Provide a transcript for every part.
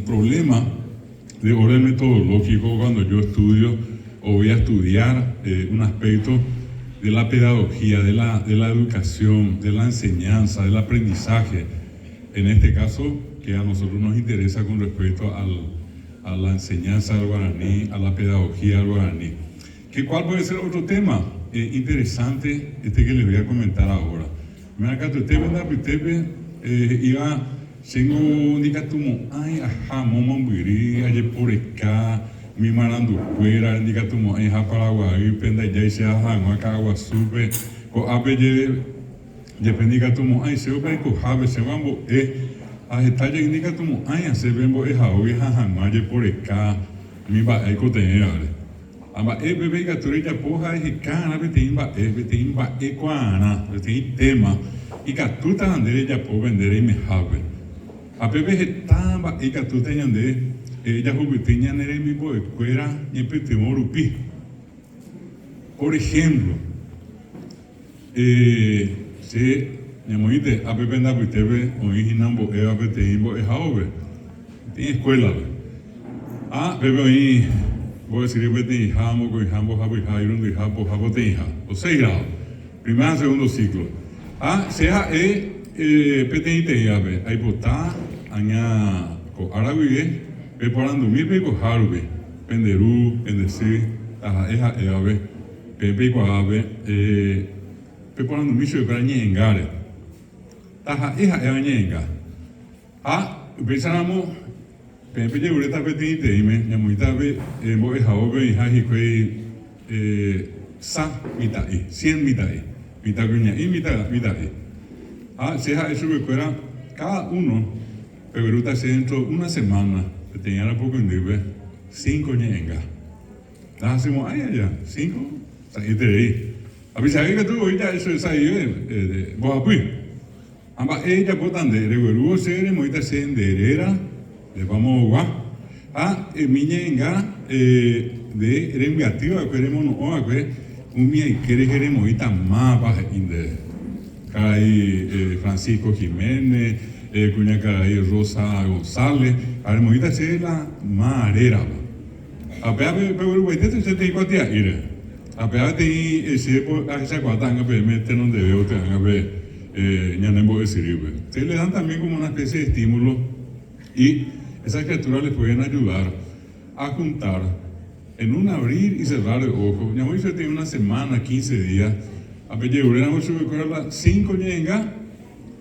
un problema de orden metodológico cuando yo estudio o voy a estudiar un aspecto de la pedagogía, de la, de la educación, de la enseñanza, del aprendizaje. En este caso, que a nosotros nos interesa con respecto al, a la enseñanza del guaraní, a la pedagogía del guaraní. ¿Que ¿Cuál puede ser otro tema eh, interesante este que les voy a comentar ahora? Mbeguekatuetépe ndapytépe he'íva, Chéngo ndikatumo'ãi aha momombyry ajeporeka umi marandukuérare, ndikatumo'ãi aha Paraguaýpe, ndaijái che aha hag̃ua Ka'aguasúpe, ko'ápe jepe ndikatumo'ãi che upe aikohápe, chéngo ambo'e ha heta jey ndikatumo'ãi asẽ pe mbo'ehaógui aha hag̃ua ajeporeka umi mba'e aikotevẽvare. Ha mba'épepa ikatu rejapo ha eheka'arã peteĩ mba'e, peteĩ mba'ekuaarã, peteĩ téma ikatútava nde rejapo pe nde reimehápe. Ha pépe heta mba'e ikatúta ñande jahupyty ñane remimbo'ekuéra ñepytyvõ rupi. Por ehémplo. Che ñamoĩnte ápe pende apytépe oĩ hína ombo'éva peteĩ mbo'ehaópe, peteĩ eskuélape. Ha pépe oĩ mbo'esyry peteĩha, mokõiha, mbohapyha, irundyha, poha, poteĩha, o seis grado, primer ha segundo ciclo. Ha che ha'e peteĩteĩvape, aipota aña ko ára guive peporandumi peikoha rupi, pende ru, pende sy, taha'e ha'évape. Peẽ peikuaápe, peporandumi chupekuéra ñe'ẽngáre, taha'e ha'éva ñe'ẽnga. Ha upéicharamo, peẽ pejeruréta peteĩteĩme, ñamoĩta pe mbo'ehaópe oĩha hikuái sa mitã'i, cien mitã'i, mitãkuña'i, mitã'i. Ha che ha'e chupekuéra, káda uno peguerúta che dentro una semana, peteĩ ára pokõindýpe, cinco ñe'ẽnga. Ndahasymo'ãi aja, cinco, sa'ieterei. Apichave katu voi ja'e chupe sa'ive, mbohapy. Ha mba'e ejapóta nde, reguerúvo che remoĩta che nde réra, ndépa moõgua, ha umi ñe'ẽnga nde rembyaty va'ekue remono'õ va'ekue umi aike rehe remoĩta mávapa he'i ndéve. Karai Francisco Jiménez, kuñakarai Rosa González, ha remoĩta che la máva rérapa. Ha péva peguerupaite tuichaitei kuatia'íre. Ha péva peteĩ che ahechakuaáta ág̃a peẽme tenondeve oty ág̃a pe ñane mbo'esyrýpe. Ustedes le dan también como una especie de estímulo y esas criaturas les pueden ayudar a juntar en un abrir y cerrar de ojos, ñamoĩ peteĩ una semana, quince días, ha pejeruréramo chupekuéra la cinco ñe'ẽnga,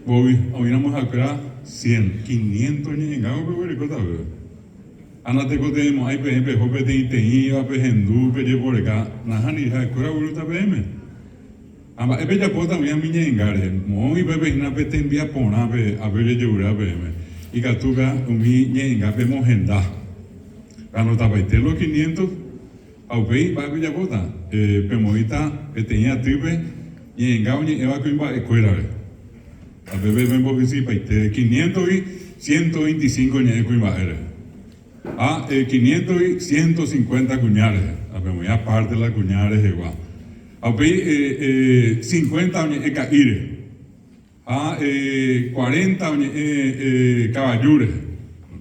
voi oĩramo ha'ekuéra cien, quinientos ñe'ẽnga oguerekóta upéva. Ha natekotevẽmo'ãi peẽ peho peteĩteĩva pehendu pejeporeka, nahániri ha'ekuéra oguerúta peẽme. Ha mba'e pejapóta umi amiñe'ẽnga rehe, moõipa hína pe tembiaporã pe ápe ojejeruréva peẽme, ikatúka umi ñe'ẽnga pemohenda. Peanotapaite los quinientos, ha upéi mba'e pejapóta? Pemoĩta peteĩ atýpe ñe'ẽnga oñe'ẽva kuimba'ekuérare. Ha pépe pembohysypaite quiniéntogui ciento veinticinco ñe'ẽ kuimba'e rehe, ha quiniéntogui ciento cincuenta kuña rehe, ha pemoĩ apárte la kuña rehegua. Ha upéi cincuenta oñe'ẽ ka'i rehe, ha cuarenta oñe'ẽ kavaju rehe.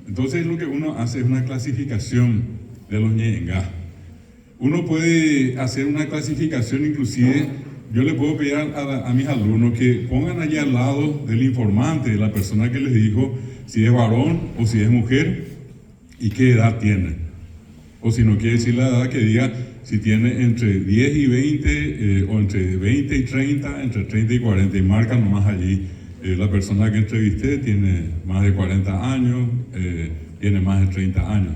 Entonces lo que uno hace es una clasificación de los ñe'ẽnga. Uno puede hacer una clasificación inclusive yo le puedo pedir a mis alumnos que pongan allí al lado del informante, de la persona que les dijo si es varón o si es mujer y qué edad tiene. O si no quiere decir la edad, que diga si tiene entre 10 y 20 eh, o entre 20 y 30, entre 30 y 40 y marca nomás allí eh, la persona que entrevisté tiene más de 40 años, eh, tiene más de 30 años.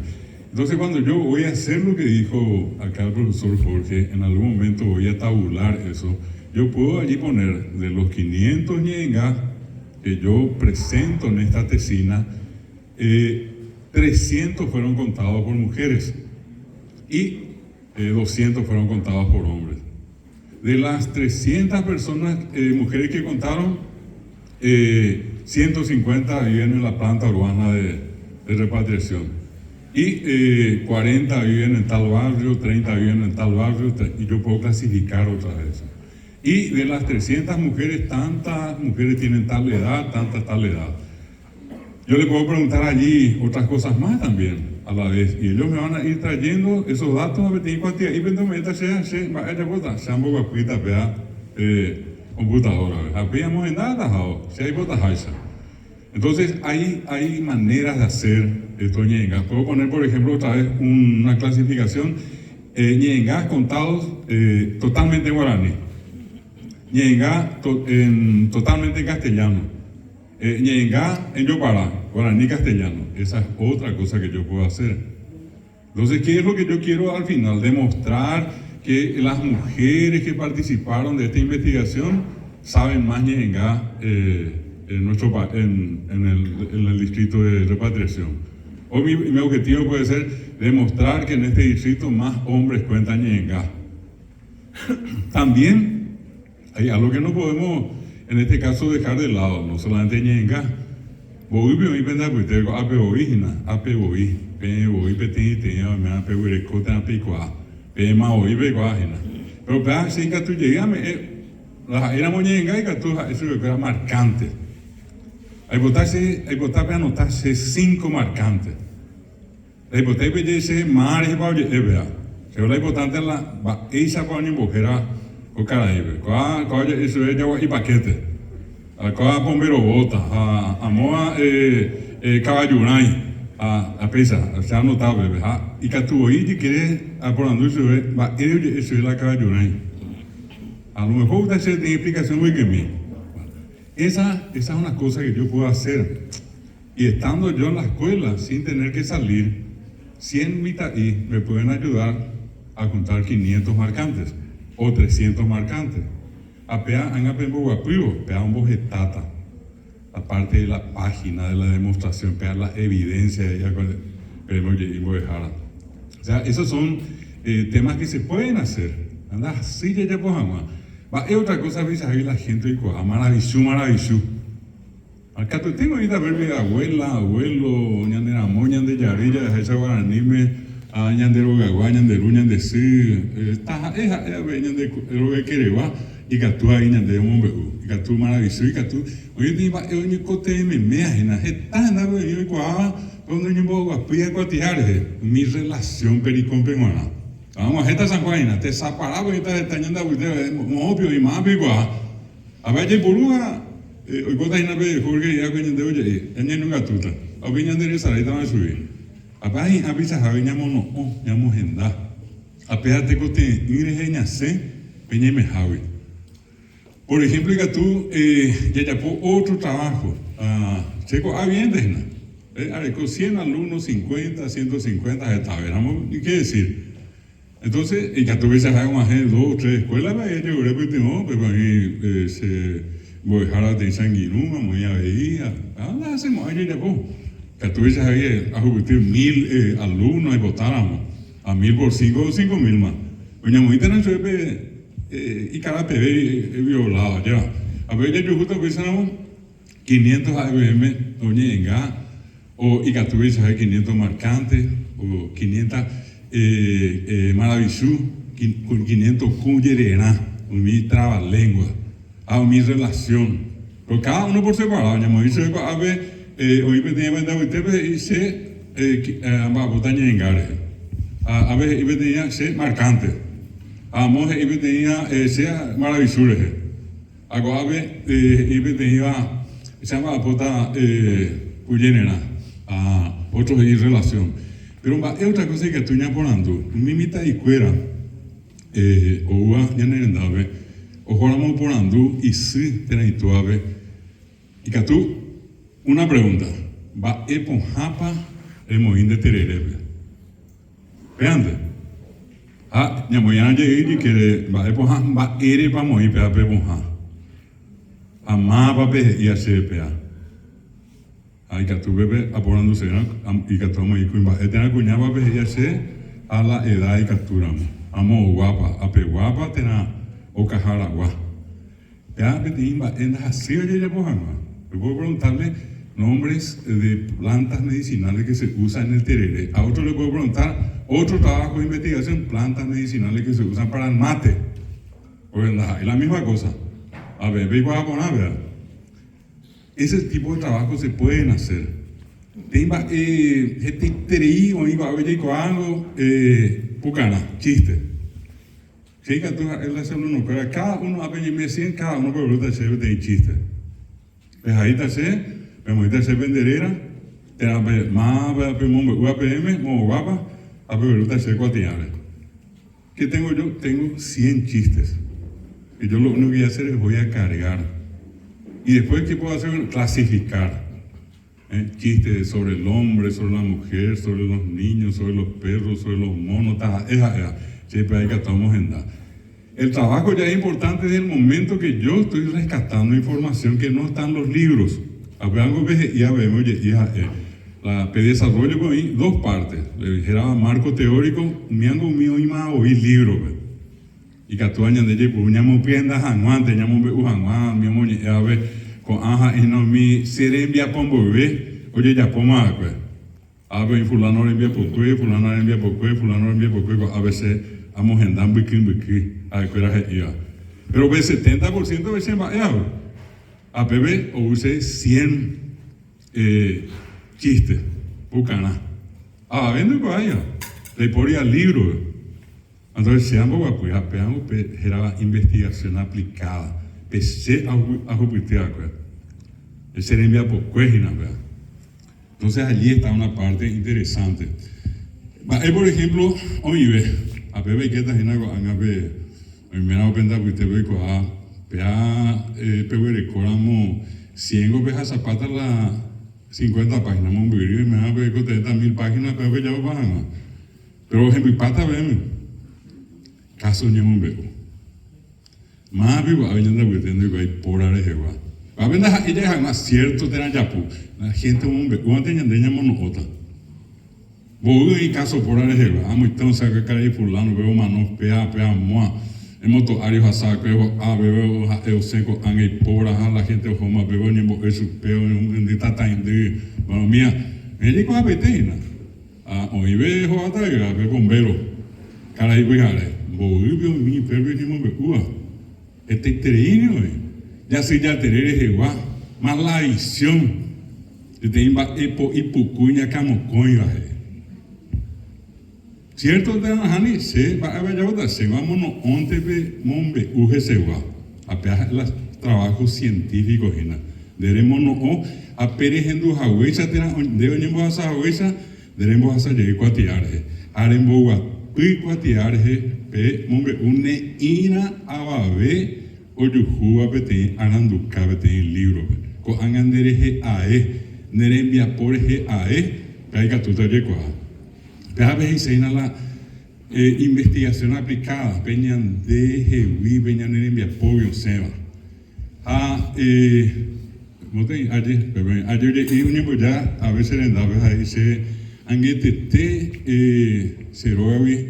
Entonces cuando yo voy a hacer lo que dijo acá el profesor Jorge, en algún momento voy a tabular eso, yo puedo allí poner de los 500 ñe'ẽnga que yo presento en esta tesina, eh, 300 fueron contados por mujeres y 200 eh, fueron contados por hombres. De las 300 personas, eh, mujeres que contaron, 150 eh, viven en la planta urbana de, repatriación. Y 40 viven en tal barrio, 30 viven en tal barrio, y yo puedo clasificar otra vez. Y de las 300 mujeres, tantas mujeres tienen tal edad, tanta tal edad. Yo le puedo preguntar allí otras cosas más también a la vez y ellos me van a ir trayendo esos datos ha peteĩ kuatia'ípente ome'ẽta che ha che mba'e ajapóta che amboguapýta péa computadora-pe ha upéi amohendáta ha che aipotaháicha. Entonces hay, hay maneras de hacer estos ñe'ẽnga. Puedo poner por ejemplo otra vez una clasificación ñe'ẽnga contados totalmente en guaraní, ñe'ẽnga totalmente en castellano. Ñe'ẽnga en jopara, guaraní castellano, esa es otra cosa que yo puedo hacer. Entonces, ¿qué es lo que yo quiero al final? Demostrar que las mujeres que participaron de esta investigación saben más ñe'ẽnga en nuestro en, en, el, en el distrito de repatriación. O mi, mi objetivo puede ser demostrar que en este distrito más hombres cuentan ñe'ẽnga. También hay algo que no podemos en este caso dejar de lado, no solamente ñe'ẽnga. Mboýpe oĩ pende apytépe ko'ápe voi hína, ápe voi, peẽ voi peteĩ teĩva oiméva peguereko térã peikuaa, peẽma voi peikuaa hína. Péro upéva che ikatu jey ame'ẽ, ndaha'éiramo ñe'ẽnga ikatu ha'e chupekuéra markánte. Aipota che, aipota peanota che cinco markánte. Ndaipotái peje che má rehepa oje'e péva. Chéve la importante la mba'éichapa oñembohéra ko karaípe. Kóa kóa oje'e chupe jagua'i paquete. Ha kóa pombéro bota ha amóva kavajurãi ha ha péicha che anota upépe. Ha ikatu voi ijykére aporandu chupe mba'ére oje'e chupe la kavajurãi. A lo mejor gusta che peteĩ explicación mbykymi. Esa esa es una cosa que yo puedo hacer. Y estando yo en la escuela sin tener que salir, 100 mitã'i me pueden ayudar a juntar 500 marcantes o 300 marcantes. Ha péa ág̃a pemboguapývo, péa ombohetáta. Aparte de la página de la demostración, péa la evidencia he'iakue peẽme oje'i mbo'ehára. O sea, esos son temas que se pueden hacer. Ndahasýi jajapo hag̃ua. Mba'e otra cosa peichahágui la gente oikuaa, maravichu, maravichu. Ha katuete oĩta upépe abuela, abuelo, ñane ramo, ñande jarýi jahecha guaraníme, ha ñande rogaygua, ñande ru, ñande sy, taha'e ha'e avei ñande rogaykeregua ikatu avei ñande omombe'u, ikatu maravichu, ikatu oĩ peteĩ mba'e oñekotevẽmeméva hína, heta hendápe oĩ oikuaáva pe oñemboguapýva kuatia rehe umi relación pericón-pe g̃uarã. Ha og̃uahẽta San Juan hína, tesaparápe oĩta heta ñande apytépe, moõpi oĩ, mávape oikuaa. Avei jaiporúva oikóta hína pe Jorge he'i'akue ñande oje'e, ñañeñongatúta, ha upéi ñande resaráitama chugui. Ha pe hi'ã peichahágui ñamono'õ, ñamohenda, ha péva tekotevẽ'ỹ rehe ñasẽ pe ñaimehágui. Por ejemplo ikatu jajapo ótro trabajo, che ko'a viénte hína, areko cien alumno, cincuenta, ciento cincuenta, hetavéramo, ni qué decir. Entonces, ikatu péicha ha'e og̃uahẽ dos o tres escuela-pe ajerure pytyvõ, upépe oĩ che mbo'ehára peteĩ che angirũ, amoĩ avei, ha ndahasymo'ãi jajapo. Ikatu péicha ha'e ahupyty mil alumno aipotáramo, ha mil por cinco, cinco mil-ma. Oñemoĩtena chupe pe ikarapeve violado, ajépa. Ha upéi jajuhúta upéicharamo quinientos ha'e peẽme oñe'ẽnga. O ikatu peichaha quinientos marcante, o quinienta maravichu, quinientos kũ jererã, umi trabalengua ha umi relación. Pero cada uno por separado, ñamoĩ chupe ko'ápe oĩ peteĩ pende apytépe he'i che amba'apóta ñe'ẽnga rehe. Ha ápe he'i peteĩva che marcante. Ha amo he'i peteĩva che maravichu rehe. Ha ko'ápe he'i peteĩva che amba'apóta kujenerã, ha ótro he'i rrelasión. Péro mba'e ótra kósa ikatu ñaporandu? Umi mitã'ikuéra oúva ñane rendápe ohóramo oporandu isy térã itúape, ikatu una pregúnta, Mba'e pohãpa remoĩ nde tererépe? Péante. Ha ñamoĩ'arã jey ijykére mba'e pohã, mba'érepa amoĩ péva pe pohã. Ha mávapa pe he'íva chéve péva. Ha ikatu pépe aporanduse'ỹrõ, ikatu amoĩ kuimba'e térã kuñápa pe he'íva chéve ha la eda ikatúramo. Amo'oguápa, apeguápa térã okaharagua. Péva peteĩ mba'e ndahasýiva jajapo hag̃ua. Yo puedo preguntarle nombres de plantas medicinales que se usan en el tereré. A otro le puedo preguntar otro trabajo de investigación, plantas medicinales que se usan para el mate. Porque ndaha'éi la misma cosa. A ver, peikuaa porã péva. Ese tipo de trabajo se pueden hacer. Peteĩ mba'e hetaiterei oĩ va'ekue jaikuaángo pukarã, chiste. Che ikatu ha'e la che alumnokuéra, cada uno ápe ñaime cien, cada uno peguerúta chéve peteĩ chiste. Pehaíta che, pemoĩta che pende réra, térã pe máva pemombe'úva peẽme, moõguápa, ha peguerúta che kuatiáre. Qué tengo yo? Tengo cien chistes. Y yo lo único que voy a hacer es voy a cargar. Y después, ¿qué puedo hacer? Clasificar. Eh, chistes sobre el hombre, sobre la mujer, sobre los niños, sobre los perros, sobre los monos, taha'e ha'éva. Che pe aikatu amohenda. El trabajo ya es importante desde el momento que yo estoy rescatando información que no está en los libros. Apeángo pe he'i avei oje'i ha'e. La pe desarrollo pe oĩ dos partes. Le hérava marco teórico, umíango umi oĩma voi libro-pe. Ikatúva ñande jaipuru ñamopyenda hag̃uánte, ñamombe'u hag̃ua umi omoñe'ẽvape ko'ã ha'éhina umi che rembiapo mboyve ojejapóma va'ekue. Ápe oĩ fulano rembiapokue, fulana rembiapokue, fulano rembiapokue, ko'ápe che amohenda mbyky mbyky ha'ekuéra he'íva. Péro pe setenta por ciento-pe che mba'e ave. Ha pépe ou che cien chiste, pukarã. Avave ndoikuaáiva, ndaipóriva libro-pe. Entonces che amboguapy ha péva upe hérava investigación aplicada, pe che ahupyty va'ekue, pe che rembiapokue hína péva. Entonces allí está una parte interesante. Mba'e por ejemplo oĩve, ha péva aikéta hína ko'ág̃a pe oiméramo pende apytépe oikuaa, péva peguerekóramo ciengo pehasapáta la cincuenta página, mombyry oiméramo peikotevẽta mil página péva pejapopa hag̃ua. Péro hembypáta peẽme káso ñemombe'u. Máva piko ñande apyte ndoikuaái póra rehegua? Ko'ápe ndaha'éi ja'e hag̃ua siérto térã japu, la hénte omombe'úvante ñande ñamono'õta. Mboy oĩ káso póra rehegua, amoite osẽ va'ekue karai fuláno, upépe omano péa, péa amóa, emoto ári ohasa va'ekue ho'a, upépe ha'e osẽ ko'ág̃a ipóra ha la hénte ohóma upépe oñembo'e chupe, oñehendy tataindy, bueno umía, oĩ jaikuaapaite hína. Ha oĩve ho'áta ygápe bombero, karai pyhare, mboýpe oĩ upépe oñemombe'úva. Hetaitereíne oĩ. Jasy jatere rehegua, malavisión, peteĩ mba'e po'i puku iñakãmokõiva he'i. Cierto térã nahániri, che mba'épa ajapóta, chéngo amono'õnte pe mombe'u hesegua, ha péva ha'e la trabajo científico hína. Nde remono'õ ha pe rehendu haguéicha térã nde oñembohasa haguéicha, nde rembohasa jey kuatia rehe, ha remboguapy kuatia rehe pe mombe'u ne'ĩra avave ojuhúva peteĩ aranduka peteĩ lívrope. Ko'ág̃a nde rehe ae, ne rembiapo rehe ae, péva ikatúta ojekuaa. Péva he'iséina la investigación aplicada, pe ñande hegui, pe ñane rembiapógui osẽva. Ha motei aje, pépe aje oje'i oñemboja ave che rendápe ha he'i chéve, Angetete che rógagui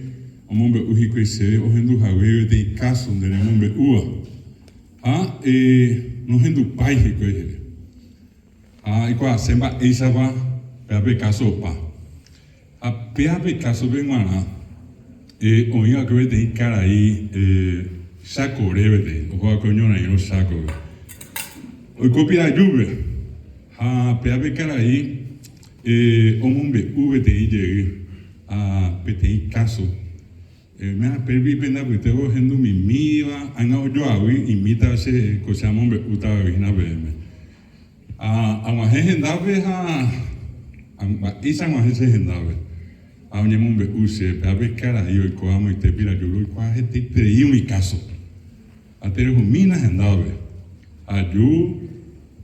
omombe'u hikuái chéve ohendu hague peteĩ káso nde remombe'úva. Ha nohendupái hikuái he'i. Ha aikuaase mba'éichapa péva pe káso opa. Ha péva pe kásope g̃uarã oĩ va'ekue peteĩ karai Chákore peteĩ, oho va'ekue oñorairõ Chákope. Oiko Pirajúpe, ha péva pe karai omombe'u peteĩ jey peteĩ káso. Oime apérupi pende apytépe ohendumimíva, ág̃a ojoavy imítava che ko che amombe'útavagui hína peẽme. Ha ag̃uahẽ hendápe ha mba'éicha ag̃uahẽ che hendápe. Ha oñemombe'u che, péva pe karai oikóva amoite Pirajúpe oikuaa hetaiterei umi káso. Ha terehomína hendápe. Aju,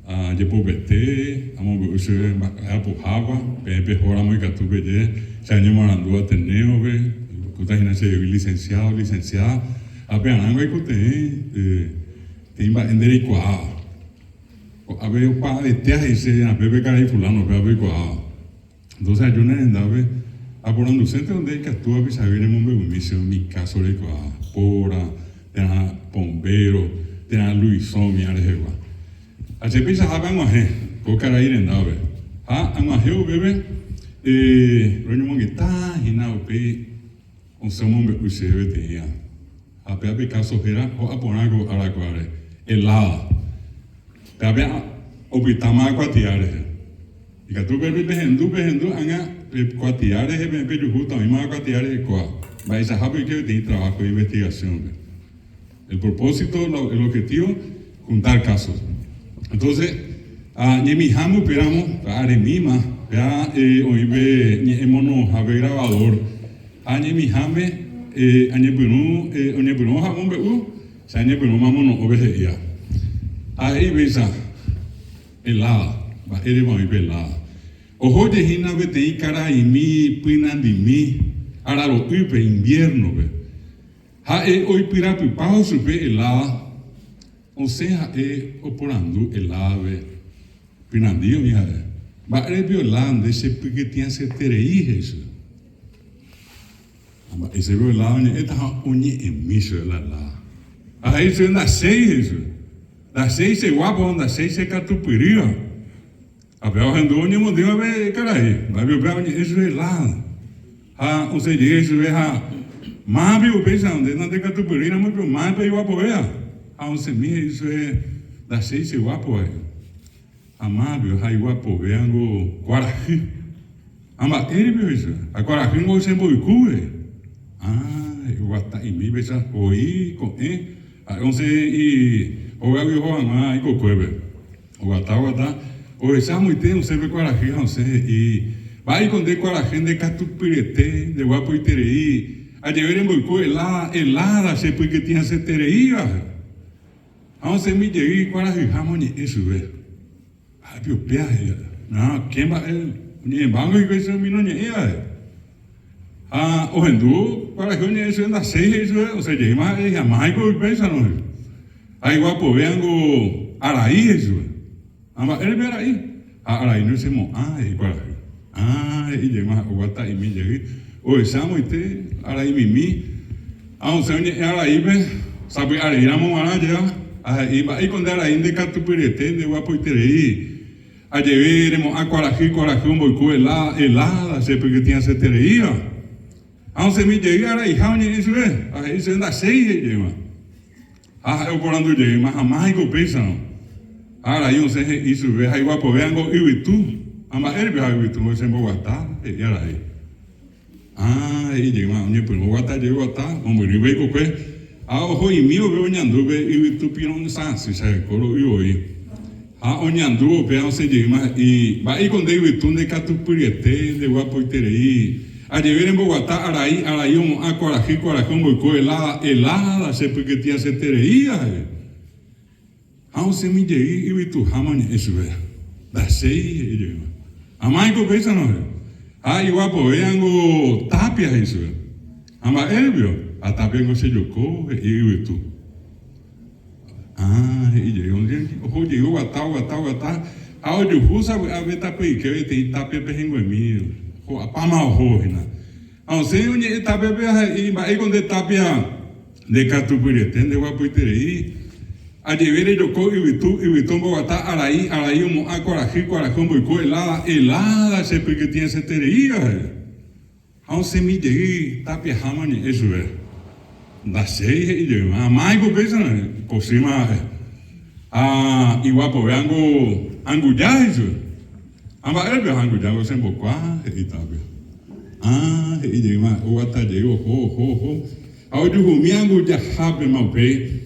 ajepopete, amombe'u chéve mba'e apohápa, peẽ pehóramo ikatu peje, che añemoarandu Ateneo-pe, oikóta hína chehegui licenciado, licenciada, ha pearãngo aikotevẽ peteĩ mba'e nde reikuaáva. Ko'ápe opavetea he'i che rapépe karai fulano, péva peikuaáva. Entonces aju ne rendápe aporandusénte nde ikatúva pichagui remombe'umi che umi káso reikuaa, póra, térã pombéro, térã Luisõ umía rehegua. Ha che peichahápe ag̃uahẽ ko karai rendápe. Ha ag̃uahẽ upépe roñomongeta hína upéi osẽ omombe'u chéve peteĩva. Ha péva pe káso héra ho'a porã ko ára kuaáre, helada. Péva pe opytáma kuatia rehe. Ikatu upépe pehendu pehendu ág̃a pe kuatia rehe peẽ pejuhúta oĩmava kuatia rehe kóva, mba'eichahápe oike peteĩ trabajo de investigación-pe. El propósito, el objetivo, juntar casos. Entonces, ñemiháme upéramo, aremíma, péa oĩ pe ñe'ẽmono'õha pe grabador, ha ñemiháme añepyrũ, oñepyrũ ha omombe'u, che añepyrũma amono'õ pe he'íva. Ha he'i péicha. Helada, mba'érepa oĩ pe helada? Oho jehína peteĩ karaimi pynandimi araro'ýpe, invierno-pe. Ha'e oipyrapypávo chupe helada, osẽ ha'e oporandu helada-pe, Pynandi oĩ ha'e, mba'érepi helada nde chepykytĩaseterei? he'i chupe. Ha mba'éichapa helada oñe'ẽta ha oñe'ẽmi chupe la helada. Ha he'i chupe, Ndachéi, he'i chupe. Ndachéi che guápo, ndachéi che katupyrýva. Ha péva ohendu oñemondýva pe karai, mba'épe upéva oñe'ẽ chupe helada. Ha osẽ jey he'i chupe, Ha mávape upéicha, nde nandekatupyrýi ramo piko mávape iguapovéva? Ha osẽmi he'i chupe, Ndachéi che guápova, he'i. Ha mávape ha iguapovévango kuarahy. Ha mba'érepe ohecha? Ha kuarahýngo chemboykúve. Ah, oguata'imi péicha voi ko'ẽ, ha'e osẽ hógagui oho hag̃ua ikokuépe. Oguata, oguata, ohecha amoite osẽ pe kuarahy ha osẽ he'i, Mba'éiko nde kuarahy nde katupyrete, nde guapoiterei, ajeve remboyku helada, helada che pykytĩasetereíva. Ha osẽmi jey kuarahyha oñe'ẽ chupe. Ha'e upéva he'i ha'e. Ha ke mba'e oñe'ẽmbángo hikuái che umi noñe'ẽva he'i. Ha ohendu kuarahy oñe'ẽ chupe ndachéi he'i chupe, osẽ jeýma ha'e he'i ha máiko upéicharõ he'i. Ha iguapovéango arai he'i chupe. Ha mba'ére pe arai? Ha arai nochemo'ã he'i kuarahy. Ah, he'i jeýma ha'e oguata'imi jey, ohecha amoite araimimi, ha osẽ oñe'ẽ araípe, sapy'arei ramo g̃uarã ajéva, ha he'i, Mba'éiko nde arai nde katupyryete, nde guapoiterei, ajeve remo'ã kuarahy, kuarahy omboyku helada, helada, che pykytĩasetereíva. Ha osẽmi jey araiha oñe'ẽ chupe, ha he'i chupe, Ndachéi, he'i jeýma. Ha ha'e oporandu jeýma, Ha máiko upéicharõ? Ha arai osẽ he'i chupe, Ha iguapovéango yvytu. Ha mba'érepe ha yvytu chemboguata? He'i arai. Ha he'i jeýma, oñepyrũ oguata jey oguata, mombyrýpe ikokue. Ha oho'imi vove oñandu pe yvytu piro'ysã asy chaheko ro'y voi. Ha oñandúvo upéva osẽ jeýma he'i, Mba'éiko nde yvytu nde katupyryete, nde guapoiterei. Ajeve remboguata arai, arai omo'ã kuarahy, kuarahy omboyko helada, helada che pykytĩasetereíva, he'i. Ha osẽmi jey yvytuháma oñe'ẽ chupe. Ndachéi, he'i jeýma. Amáiko upéicharõ, he'i. Ha iguapovéango tápia, he'i chupe. Ha mba'érepio? Ha tápiango chejoko, he'i yvytu. Ah, he'i jey, oho jey oguata, oguata, oguata, ha ojuhu sapy'a pe tape yke peteĩ tápia pehẽnguemi ho'apáma oho hína. Ha osẽ oñe'ẽ tápiape ha he'i, Mba'éiko nde tápia, nde katupyryete, nde guapoiterei, ajeve rejoko yvytu, yvytu omboguata arai, arai omo'ã kuarahy, kuarahy omboyku helada, helada che pykytĩasetereíva, he'i. Ha osẽmi jey tapiaháma oñe'ẽ chupe. Ndachéi he'i jeýma, ha máiko upéicharõ ipochýma ha'e. Ha iguapove angu anguja he'i chupe. Ha mba'érepe ha angujángo chembokua he'i tapia. Ah, he'i jeýma, oguata jey oho, oho, oho. Ha ojuhumi angujahápema upéi.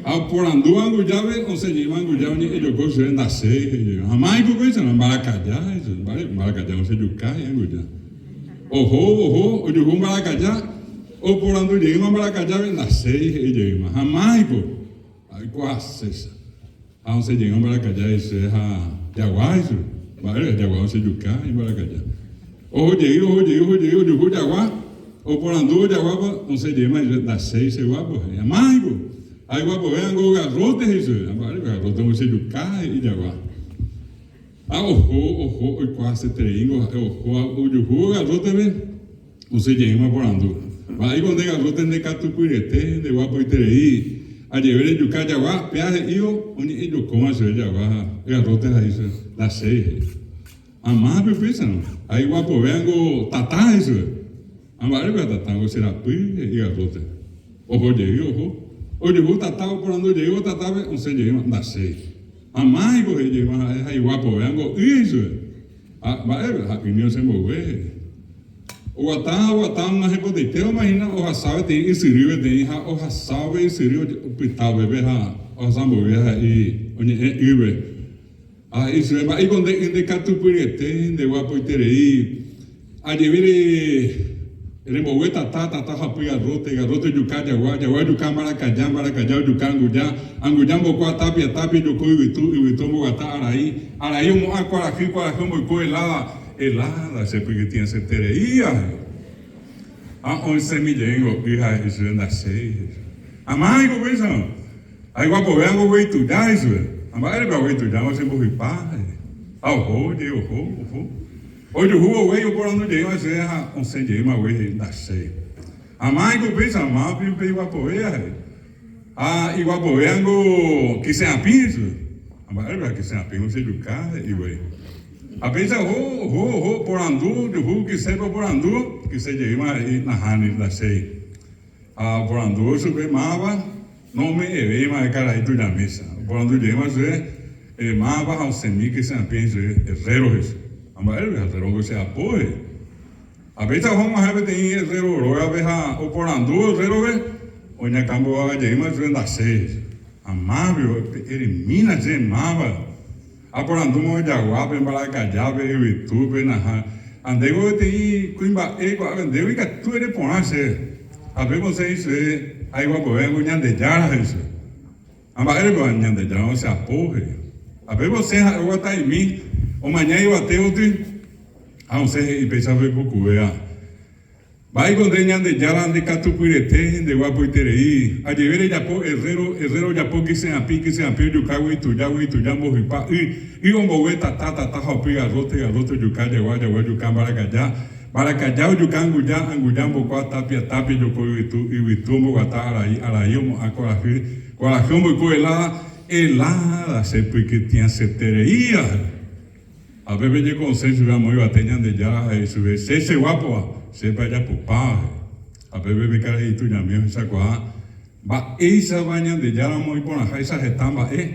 Ha oporandu angujápe, osẽ jeýma anguja oñe'ẽjoko chupe, ndachéi he'i jeýma. Ha máiko upéicharõ, mbarakaja he'i chupe. Mba'érepa mbarakaja ochejuka he'i anguja. Oho, oho, ojuhu mbarakaja, oporandu jeýma mbarakajápe, ndachéi he'i jeýma. Ha máiko, aikuaaséicha. Ha osẽ jeýma mbarakaja he'i ha jagua he'i chupe. Mba'érepa jagua ochejuka he'i mbarakaja. Oho jey, oho jey, oho jey, ojuhu jagua, oporandúvo jaguápa, osẽ jeýma he'i chupe, ndachéi che guápo, he'i. Ha máiko, aiguapovévango garróte he'i chupe. Ha mba'érepa garróte ochejuka he'i jagua. Ha oho, oho, oikuaasetereíngo ha'e oho ha ojuhúvo garrótepe, osẽ jeýma porandu. Mba'éiko nde garróte nde katupyryete, nde guapoiterei, ajeve rejuka jagua, péa he'ívo oñe'ẽjokóma chupe jagua ha garróte ha he'i chupe, ndachéi, he'i. Amápe upéicharõ, ha iguapovéango tata, he'i chupe. Ha mba'érepa tatángo che rapy, he'i garróte. Oho jey, oho. Ojuhu tata oporandu jeývo tatápe, osẽ jeýma, ndachéi. Amáiko, he'i jeýma ha'e, ha iguapovéango y, he'i chupe. Ha mba'épe? Ha ými osẽ mboyve, he'i. Oguata ha oguatáma hepotaitévama hína ohasa peteĩ ysyry peteĩ ha ohasávo pe ysyry opyta upépe ha ohasa mboyve he'i oñe'ẽ ýpe. Ha he'i chupe, Mba'éiko nde y ndekatupyryete, ndeguapoiterei, ajevére rembogue tata, tata ohapy garróte, garróte ojuka jagua, jagua ojuka mbarakaja, mbarakaja ojuka anguja, anguja ombokua tápia, tápia ojoko yvytu, yvytu omboguata arai, arai omo'ã kuarahy, kuarahy omboyko eláda, eláda che pykytĩaseterei ahe. Ha osẽmi jeýngo y ha he'i chupe, Ndachéi, he'i chupe. Amáiko upéicharõ. Ha iguapovévango guei tuja, he'i chupe. Ha mba'érepa guei tujángo chembohypa, he'i. Ha oho jey, oho, oho. Ojuhúvo guei oporandu jeýma chupe ha osẽ jeýma guei he'i, Ndachéi. Amáiko upéicharõ, mávapi upe iguapovéva, he'i. Ha iguapovévango kyse apĩ, he'i chupe. Ha mba'érepa kyse apĩngo chejuka, he'i guei. Ha péicha oho, oho, oho, oporandu, ojuhu kysépe oporandu, kyse jeýma he'i, Nahániri, ndachéi. Ha oporandúvo chupe mávapa, nome'ẽvéima karai tujamícha. Oporandu jeýma chupe mávapa ha osẽmi kyse apĩ chupe, herrero he'i chupe. Ha mba'érepa herrero che apo he'i. Ha péicha oho og̃uahẽ peteĩ herrero rógape ha oporandúvo herrérope, oñakãmbovava jeýma chupe ndachéi he'i chupe. Ha mávio, eremína che mávapa. Aporandúma ojaguápe, mbarakajápe, yvytúpe, naha. Ha ndéko peteĩ kuimba'e ko'ápe ndéve ikatu ere porã chéve. Ha pépe osẽ ichupe, ha iguapovéngo Ñandejára, he'i chupe. Ha mba'érepa Ñandejára osẽ apo, he'i. Ha pépe osẽ ha'e oguata'imi, omaña yvate gotyo, ha osẽ he'i péicha pe ipukuvéva. Mba'éiko nde Ñandejára nde katupyrete, nde guapoiterei, ajeve rejapo herrero, herrero ojapo kyse'apĩ, kyse'apĩ ojukágui itujágui, ituja ombohypa y, y ombogue tata, tata ha opy garróte, garróte ojuka jagua, jagua ojuka mbarakaja, mbarakaja ojuka anguja, anguja ombokua tápia, tápia ojoko yvytu, yvytu omboguata arai, arai omo'ã kuarahy, kuarahy omboyku helada, helada che pykytĩasetereíva. Ha pépe jeko osẽ chupe amo yvate Ñandejára ha he'i chupe, Che cheguápova, chépa ajapopáva, he'i. Ha pépe pe karai tujami ohechakuaa mba'éichapa Ñandejára omoĩ porãháicha heta mba'e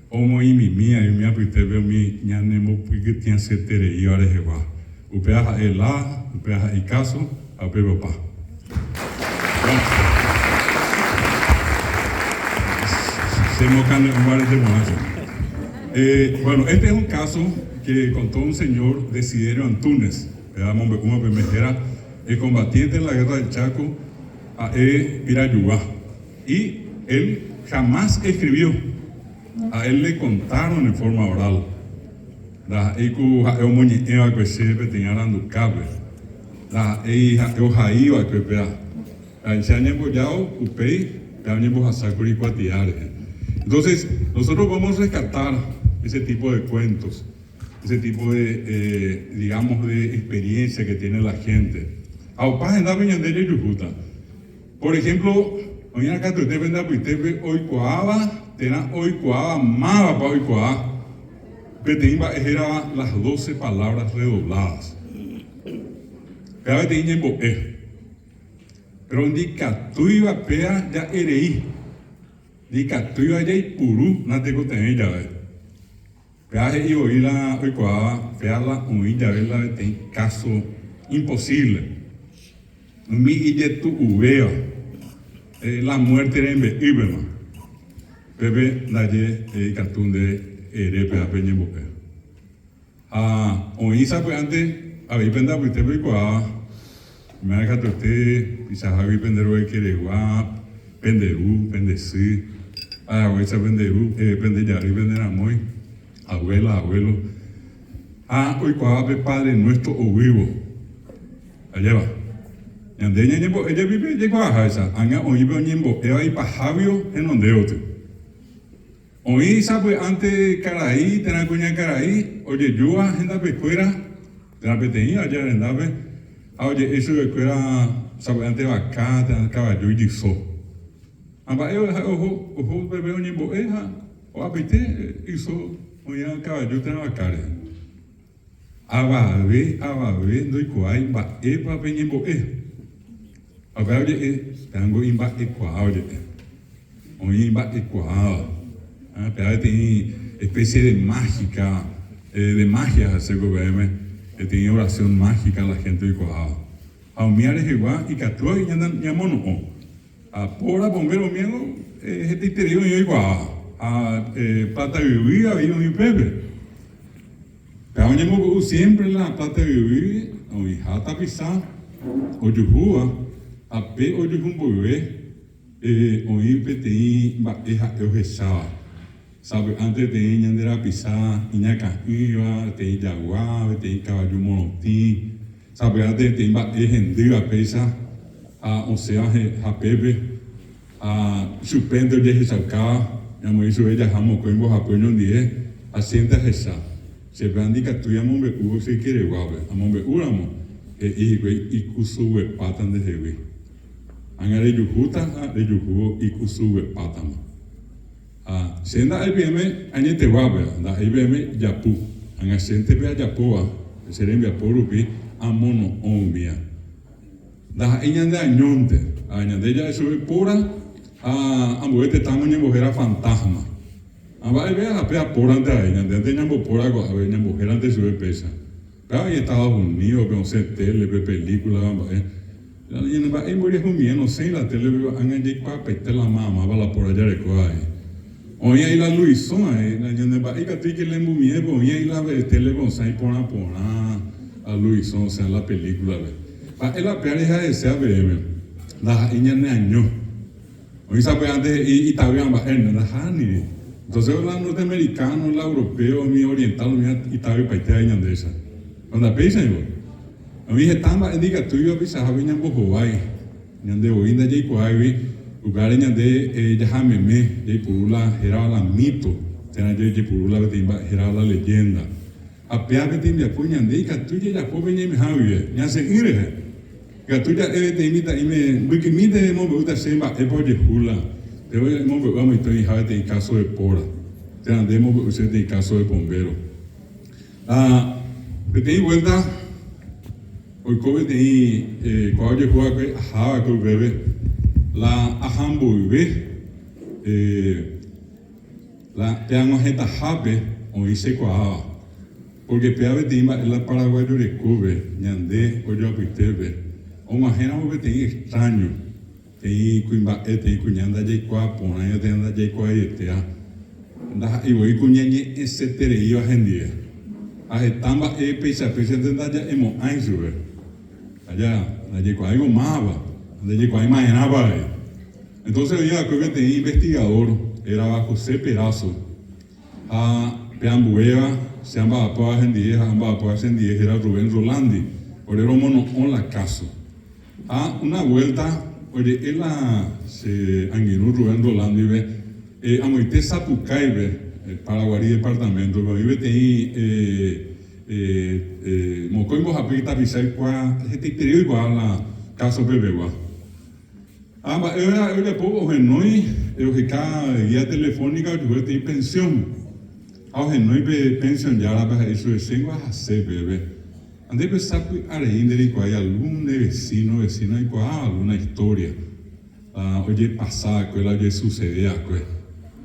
omoĩmimi avei umi apytépe umi ñanemopykytĩasyetereíva rehegua. Upéva ha'e la, upéva ha'e ikáso, ha upépe opa. Chemokane'õ mbarete porã che. Bueno, este es un caso que contó un señor Desiderio Antúnez, péva amombe'úma peme héra, excombatiente en la Guerra del Chaco, ha'e Pirajugua. Y él jamás escribió, a él le contaron en forma oral. Ndaha'éi ku ha'e omoñe'ẽ va'ekue chéve peteĩ arandukápe, ndaha'éi ha'e ohai va'ekue péva. Ha che añembojávo upéi péva oñembohasa kuri kuatia rehe. Entonces, nosotros podemos rescatar ese tipo de cuentos, ese tipo de, digamos, de experiencia que tiene la gente. Ha opa hendápe ñande jajuhúta. Por ejemplo, oĩva katuete pende apytépe oikuaáva térã oikuaáva mávapa oikuaa peteĩ mba'e hérava las doce palabras redobladas. Péva peteĩ ñembo'e. Péro ndikatúiva péa ja'e rei, ndikatúiva jaipuru natekotevẽi jave. Péa he'i voi la oikuaáva péa la oĩ jave la peteĩ káso imposívle, umi ijetu'uvéva, la muérte rembe'ýpema. Pépe ndaje ikatu nde ere péa pe ñembo'e. Ha oĩ sapy'ánte avei pende apytépe oikuaáva, Oiméva katuete tuichahágui pende roykeregua, pende ru, pende sy, ha haguéicha pende ru, pende jarýi, pende ramói, abuela, abuelo, ha oikuaáva pe Padre Nuestro oguývo. Ajépa? Ñande ñañembo'e jepi pe jaikuaaháicha, ág̃a oĩ pe oñembo'éva ipaháguio henonde gotyo. Oĩ sapy'ánte karai térã kuñakarai ojejúva hendapekuéra térã peteĩ aja rendápe ha oje'e chupekuéra sapy'ánte vaka térã kavaju ijyso. Ha mba'e ha'e oho oho peve oñembo'e ha ho'apaite yso oĩva kavaju térã vaka rehe. Avave, avave ndoikuaái mba'épa pe ñembo'e. Ha upéva oje'e, pévango imba'ekuaa oje'e. Oĩ imba'ekuaáva. Ha péva peteĩ especie de mágica, de magia ha'e ko peẽme. peteĩ oración mágica la gente oikuaáva. Ha umíva rehegua ikatu avei ñamono'õ. Ha póra bombero umívango hetaiterei oĩ oikuaáva. Ha plata yvy avei oĩ upépe. Péva oñemombe'u siémpre la pláta yvy oĩha tapicha ojuhúva ha pe ojuhu mboyve oĩ peteĩ mba'e ha'e ohecháva. Sapy'ánte peteĩ ñande rapicha iñakã'ỹva, peteĩ jagua, peteĩ kavaju morotĩ, sapy'ánte peteĩ mba'e hendýva péicha ha osẽva hapépe. Ha chupénte ojehechaukáva, ñamoĩ chupe jaha mokõi mbohapy oñondive, ha chénte ahecha. Che péva ndikatúi amombe'úvo che ykereguápe. Amombe'úramo, he'i hikuái ikusuguepáta ndehegui. Ág̃a rejuhúta ha rejuhúvo ikusuguepátama. Ha che nda'éi peẽme añeteguápe, nda'éi peẽme japu. Ág̃a chénte pe ajapóva, che rembiapo rupi amono'õ umía. Ndaha'éi ñande añónte, ha ñande ja'e chupe póra ha ambue tetãme oñembohéra fantasma. Ha mba'eve ha péva pórante avei, ñandénte ñambopóra ko'ápe, ñambohérante chupe péicha. Péva oĩ Estados Unidos-pe, osẽ télepe, película ha mba'e. Ñane mba'e imboriahumie nosẽi la télepe ág̃a jaikuaapaite la máva la póra jareko avei. Oĩ ai la Luisõ ai, la ñane mba'e ikatu ikelembumie, oĩ ai la télepe osẽ iporã porã la Luisõ osẽ la película-pe. Ha'e la péare ha'ese peẽme, ndaha'éi ñane año. Oĩ sapy'ánte he'i itavýva mba'éne, ndahániri. Entonces la norteamericano, la europeo, umi oriental, umi itavypaite avei ñandéicha. Ha ndapéichaiko. Oĩ heta mba'e ndikatúiva peichahápe ñambohovái, ñande voi ndajaikuaáigui, upévare ñande jaha meme jaipuru la hérava la mito, térã jaipuru la peteĩ mba'e hérava la leyenda. Ha péva pe tembiapo ñande ikatu jajapo pe ñaimeha guive, ñasẽ'ỹ rehe. Ikatu ja'e peteĩ mitã'íme mbykymínte emombe'úta che mba'épa ojehu la péva emombe'u amoite oĩha peteĩ káso de póra, térã nde emombe'u che peteĩ káso de pombéro. Ha peteĩ vuélta oiko peteĩ kóva ojehu va'ekue aha va'ekue upépe la aha mboyve La pe ag̃uahẽtahápe oĩ chekuaáva, pórke péva peteĩ mba'e la paraguayo rekópe, ñande ojoapytépe, og̃uahẽramo peteĩ extraño, peteĩ kuimba'e, peteĩ kuña ndajaikuaa porãiva térã ndajaikuaaietéva, ndaha'éi voi ku ñañe'ẽsetereíva hendive. Ha heta mba'e peichapéichante ndaja'emo'ãi chupe. Aja, ndajaikuaáivo mávapa, ndajaikuaái ma'erãpa avei. Entonces oĩ va'ekue peteĩ investigador hérava José Perazo, ha pe ambuéva che amba'apóva hendive ha amba'apóva chendive héra Rubén Rolandi, ore romono'õ la káso. Ha una vuelta oje'e la che angirũ Rubén Rolandi-pe, amoite Sapucái-pe, Paraguarí departamento-pe, oĩ peteĩ mokõi mbohapy tapicha oikuaa, hetaiterei oikuaa la káso pepegua. Ha mba'e ha'e ojapo ohenói oheka guía telefónica ojuhu peteĩ pensión. Ha ohenói pe pensión járape ha he'i chupe, Chéngo ahase pépe. Ha nde pe sapy'arei ndereikuaái algún ne vecino, vecina oikuaáva alguna historia la ojepasa va'ekue, la ojesucede va'ekue.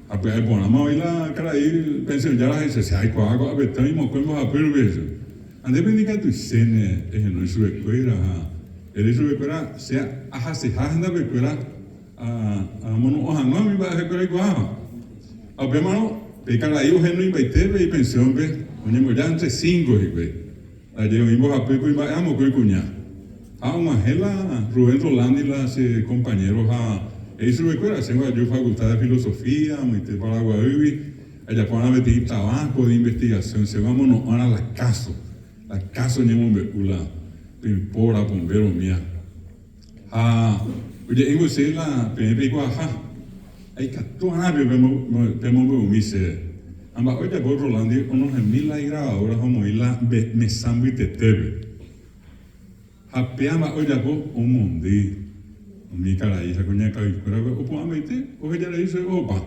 Ha pya'e porãma oĩ la karai pensión jára he'i chupe, Che aikuaa ko'ápe oĩ mokõi mbohapy rupi he'i chupe. Ha nde pe ndikatuichéne ehenói chupekuéra ha Ere chupekuéra che ahaseha hendapekuéra amono'õ hag̃ua umi mba'e ha'ekuéra oikuaáva. Ha upémarõ pe karai ohenoimbaite pe ipensiónpe oñemboja entre cinco hikuái. Ndaje oĩ mbohapy kuimba'e ha mokõi kuña. Ha og̃uahẽ la Rubén Rolandi la che compañero ha he'i chupekuéra, Chéngo aju Facultad de Filosofía, amoite Paraguaýgui, ajapo va'erã peteĩ trabajo de investigación, chéngo amono'õrã la káso. Akáso oñemombe'u la yvpóra pombéro umía? Ha oje'éngo chéve la peẽ peikuaaha, ha ikatu arã pe pemombe'umi chéve. Ha mba'e ojapo Rolandi onohẽmi la igravadóra ha omoĩ la mesa mbytetépe. Ha péa mba'e ojapo omondýi umi karai ha kuñakaikuérape opu'ãmbaite ohejarei chéve opa.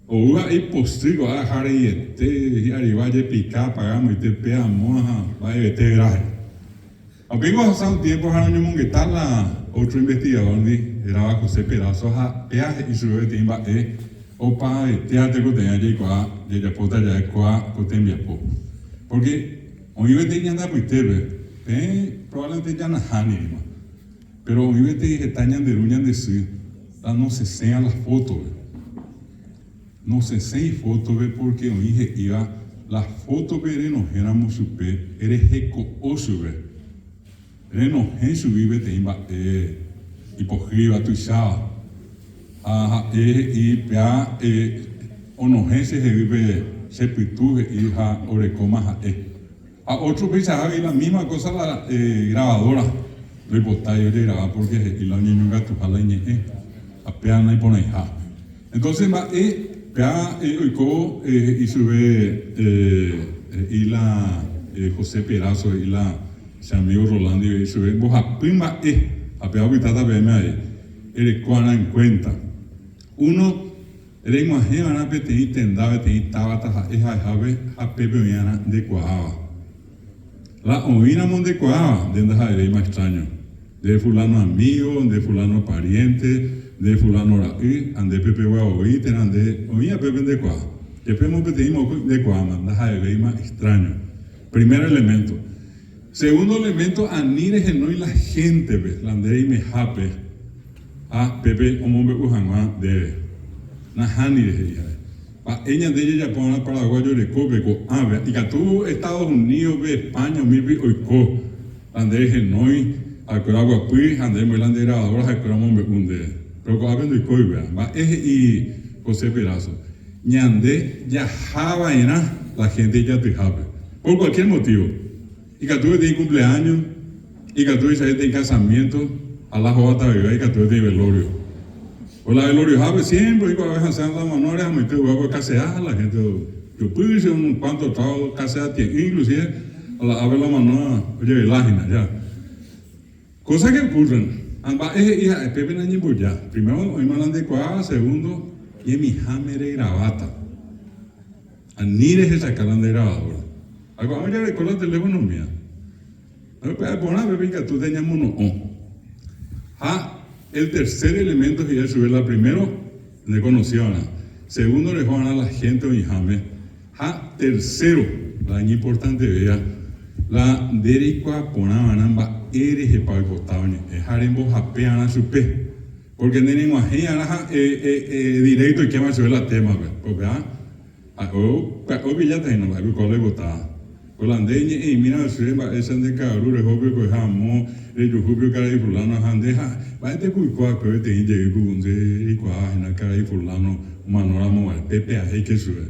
Ou ha ipochy ko'ã aha reiete hi'arigua jepika apaga amoite pe amo ha mba'evete gráhe. Ha upéi ohasa un tiempo ha roñomongeta la otro investigador-ndi hérava José Perazo ha péa he'i chupe peteĩ mba'e opavetéva tekotevẽ jaikuaa jajapóta jave kóa ko tembiapo. Porque. Oĩ peteĩ ñande apytépe, peẽ probablemente ja nahánirima, péro oĩ peteĩ heta ñande ru ñande sy la nosesẽva la fótope. Nosesẽi fótope pórke oĩ he'íva la fótope renohẽramo chupe reheko'o chupe. Renohẽ chugui peteĩ mba'e ipohýiva tuicháva. Ha ha'e he'i, Péa onohẽ chehegui pe che pytu, he'i ha orekóma ha'e. Ha ótro upeichahágui la mísma kósa la gravadóra ndoipotái ojegrava pórke he'i la oñeñongatuha la iñe'ẽ ha péa naiporãiha. Entónse mba'e péa oiko he'i chupe he'i la José Perazo he'i la Che amigo Rolandi he'i chupe, Mbohapy mba'e ha péva opytáta peẽme avei, ereko va'erã en cuenta. Uno, reg̃uahẽ va'erã peteĩ tenda, peteĩ táva taha'e ha'ehápe ha pépe oĩ va'erã ndekuaáva. La oĩramo ndekuaáva, nde ndaha'evéima extraño. Nde fulano amigo, nde fulano pariente, nde fulano ra'y, ha nde pepegua voi térã nde oĩva pépe ndekuaa. Jepémo peteĩ mokõi ndekuaáma, ndaha'evéima extraño. Primer elemento. Segundo elemento, ani rehenói la héntepe la nde reimehápe ha pépe omombe'u hag̃ua ndéve. Nahániri, he'i ha'e. Mba'e ñande jajapo va'erã paraguayo rekópe ko'ãve? Ikatu Estados Unidos-pe, España umírupi oiko la nde rehenói ha'ekuéra oguapy ha nde remoĩ la nde grabadora ha'ekuéra omombe'u ndéve. Péro ko'ápe ndoikói upéva. Mba'e he'i José Perazo? Ñande jaha va'erã la hénte ijatyhápe, por cualquier motivo. Ikatu peteĩ cumpleaños, ikatu peteĩ casamiento, ha la hóvata veve ikatu peteĩ velorio. Por la veloriohápe siempre oĩ kuaave hasẽ la omanóre ha moite hugápe okasea la hénte ojopýse unos cuantos tragos okasea tie'ỹ inclusive ha la ápe la omanóva ojevela hína ya. Cosa que ocurren, ha mba'e he'i ha'e pépe nañemboja, primero oĩma la ndekuaáva, segundo ñemiháme regraváta. Ani rehechaka la nde grabadora. Ha ko'ág̃a jareko la teléfono umíva. Ha pya'e porã pépe ikatúta ñamono'õ. Ha el tercer elemento he'iva chupe la primero ne conocido va'erã, segundo reho va'erã la gente oĩháme ha tercero la iñimportantevéva la nde reikuaa porã va'erã mba'e rehepa oipota oñe'ẽ ha rembohape va'erã chupe porque ne reg̃uahẽi va'erã ha directo oikéma chupe la témape upéva Ha'e pya'e opilláta hína mba'épa oikuaa la oipotáva. Ko la nde eñe'ẽimírõ chéve mba'éicha nde ka'aru reho pe oikoha amo rejuhu pe karai fulano ha nde ha mba'énteko oiko va'ekue peteĩ jey ku nde reikuaa hína karai fulano omano ramo guare pépe ahéike chupe.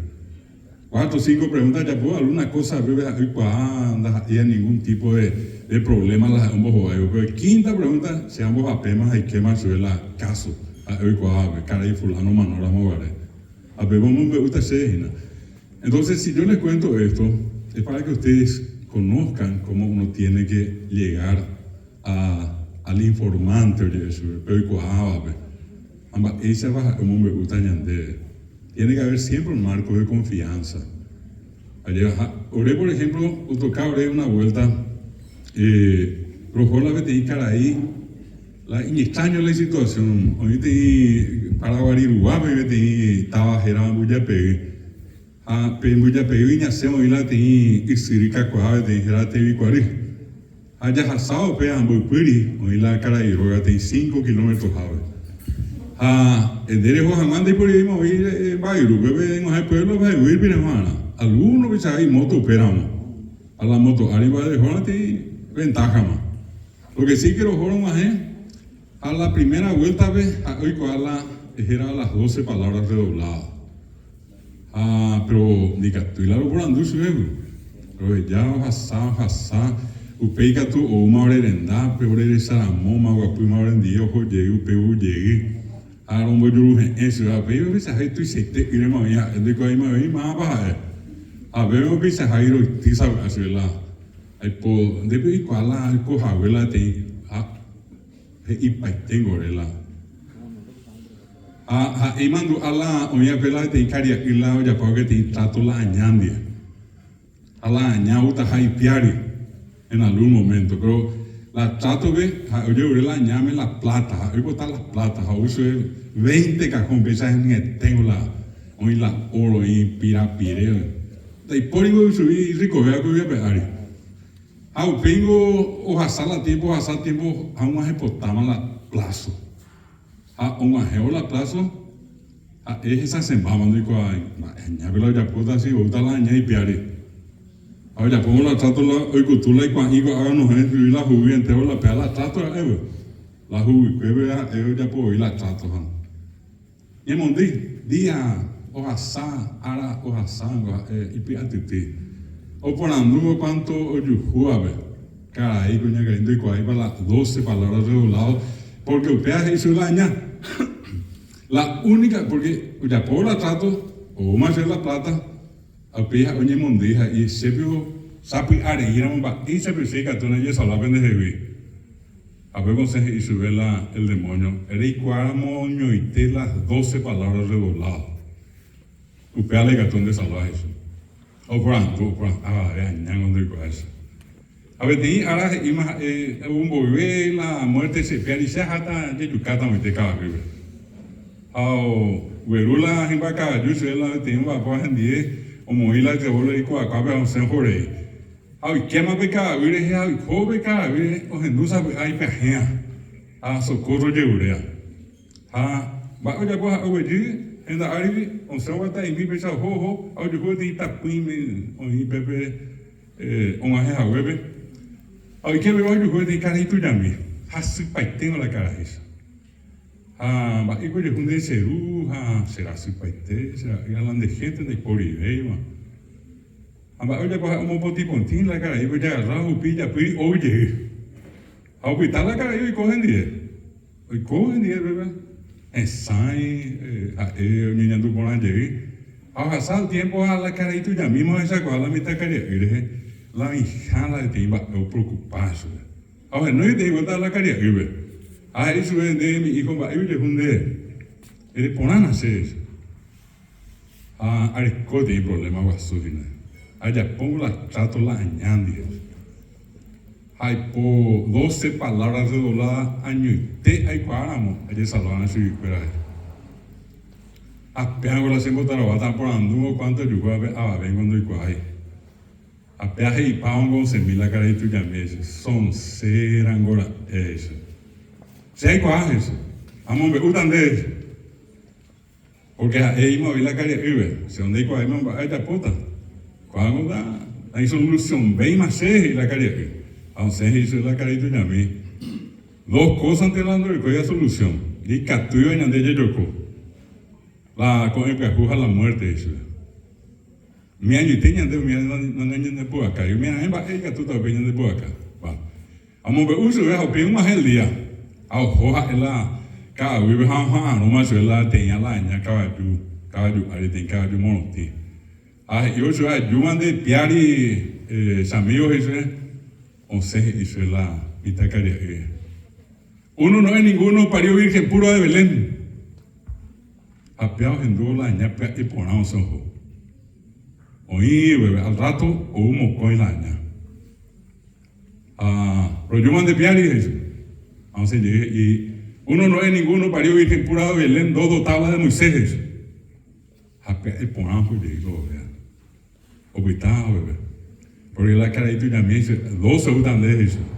Cuatro cinco pregunta ajapo alguna cosa pépe ha'e oikuaa ndaha'éiva ningún tipo de de problema la ha'e ombohováivo pépe quinta pregunta che ambohapéma aikéma chupe la káso ha'e oikuaávape karai fulano omano ramo guare. Ha péva omombe'úta chéve hína. Entonces, si yo les cuento esto, es para que ustedes conozcan cómo uno tiene que llegar a, al informante oje'e chupe, pe oikuaávape, ha mba'éichapa ha'e omombe'úta ñandéve. Tiene que haber siempre un marco de confianza. Ha ore, por ejemplo, otoka ore una vuelta, eh, roho la peteĩ karai La iñextraño la isituación, oĩ peteĩ Paraguari ruguápe oĩ peteĩ táva hérava Mbujapey, ha pe Mbujapeýgui ñasẽ oĩ la peteĩ ysyry kakuaa peteĩ hérava Tevikuary. Ha jahasávo pe mboypýri oĩ la karai róga peteĩ cinco kilómetro-hápe. Ha nde reho hag̃ua ndaiporivéima oĩ mba'yrúpe pe eg̃uahẽ pueblo-pe ha yvýipi reho hag̃ua. Alguno peichaha imóto upéramo, ha la móto ári mba'e reho peteĩ ventájama. Lo que sí que roho rog̃uahẽ ha la primera vuelta-pe ha'e oikuaa la hérava las doce palabras redobladas. Ha pero ndikatúi la roporandu chuvégui. Roheja ohasa ohasa, upéi katu oúma ore rendápe, ore recharamóma, oguapýma orendie oho jey upéi ou jey. Ha rombojuruhe'ẽ chupe, ha upéi ohechaha ituichaite ýrema oĩ ha'e, ndoikuaaimavei mávapa ha'e. Ha upépe ohechaha iroity sapy'a chupe la Aipo ndépe oikuaa la oiko hague la peteĩ ha he'ipaiténgo ore la ha ha'e imandu'a la oĩ va'ekue la peteĩ karia'y la ojapo va'ekue peteĩ trato la aña ndive ha la aña outaha ipiári en algún momento pero la trato-pe ha'e ojerure la añáme la plata ha'e oipota la plata ha ou chupe veinte cajón péicha henyhẽténgo la oĩ la oro oĩ pirapire Ndaipóri voi chugui irrikovéva ko yvy ape ári. Ha upéingo ohasa la tiempo, ohasa tiempo ha og̃uahẽpotáma la plazo. Ha og̃uahẽvo la plazo, ha'e hesasẽmbáma ndoikuaái mba'e añápe la ojapóta, si oúta la aña ipiári. Ha ojapóvo la trato la oikutu la ikuã'i ko'ág̃a onohẽ chugui la huguy entéro la péa la trato ra'épe. La huguykuépe ha'e ojapo voi la trato ha. Ñemondýi, día ohasa, ára ohasángo ha'e ipy'atytýi. Oporandúvo cuanto ojuhúvape, karai kuñakarai ndoikuaáipa la doce palabra redoblado, porque upéva he'i chupe la aña. La única, porque ojapóvo la trato, oúma chupe la plata, ha upéi ha'e oñemondýi ha he'i, Che piko sapy'areíramo mba'éicha che ikatu najesalva pendehegui. Ha upépe osẽ he'i chupe la el demonio, Reikuaáramo ñoite las doce palabras redoblado, upéva la ikatu ndesalva, he'i chupe. Ha oporandu, oporandu, avave añángo ndoikuaái chupe. Ha peteĩ ára he'íma ha'e, Ou mboyve la muerte che piári, che aháta jejukáta moite kavajúpe. Ha ogueru la hymba kavaju chupe la peteĩ omba'apóva hendie, omoĩ la revólver iku'akuápe ha osẽ ohorei. Ha oikéma pe ka'aguy rehe ha oiko pe ka'aguy rehe ohendu sapy'a ipyahẽa ha socorro ojeruréva. Ha mba'e ojapo ha'e oguejy henda árigui osẽ oguata'imi péicha oho oho ha ojuhu peteĩ tapỹime oĩ pépe og̃uahẽ haguépe ha oike peve ojuhu peteĩ karai tujami hasypaitéva la karaícha. Ha mba'éiko ojehu nde che ru ha che rasypaite che ra'y ha la nde hénte ndaiporivéima. Ha mba'e ojapo ha'e omopotĩpotĩ la karaípe ojagarra hupi ijapýri ou jey. Ha opyta la karai oiko hendive. Oiko hendive pépe, hesãi, ha'e oñeñandu porã jey. Ha ohasa el tiempo ha la karai tujamíma ohechakuaa la mitãkaria'y rehe, la oĩha la peteĩ mba'e opreocupa chupe. Ha ohenói peteĩ vuelta la karia'ýpe. Ha he'i chupe, Nde mi hijo mba'e ojehu nde? Ere porãna chéve. Ha areko peteĩ problema guasu hína. Ajapóvo la trato la aña ndive. Ha aipo doce palabras redoblada añoite aikuaáramo ajesalvána chuguikuéra he'i. Ha péango la chembotarováta aporandúvo cuánto ojuhúvape avavéngo ndoikuaái. Ha péa he'ipávango osẽmi la karai tujami he'i, Sonsérango ra'e he'i. Che aikuaa he'i, amombe'úta ndéve he'i. Pórke ha'e he'íma voi la karia'ýpe, Che ndaikuaáima mba'e ajapóta. Ko'ág̃a nda naisolusionvéima che, he'i la karia'y. Ha osẽ he'i chupe la karai tujami, Dos kósante la ndorekóiva solusión, ndikatúiva ñande jajoko, la ko'ẽ pyahu ha la muérte, he'i chupe. Umi añoite ñande umi nañandepu'akái, umi raẽ mba'e ikatúta upéi ñandepu'aka. Amombe'u chupe ha upéi og̃uahẽ el día, ha oho ha'e la ka'aguýpe ha oha'arõma chupe la teĩa la aña kavaju, kavaju ári, teĩ kavaju morotĩ. Ha he'ívo chupe ajúma nde piári chamígo he'i chupe, osẽ he'i chupe la mitãkaria'y. Uno no es ninguno parió virgen pura de Belén. Ha péa ohendúvo la aña pya'e porã osẽ oho. Oĩ gueve, al rato ou mokõi la aña. Ha rojúma nde piári, he'i chupe. Ha osẽ jey he'i, Uno no es ninguno parió virgen pura de Belén, dos dos tablas de Moisés, he'i chupe. Ha pya'e porã oho jey ko oveja. Opyta upépe. Porque la karai tujami he'i chupe, Doce oúta ndéve, he'i chupe.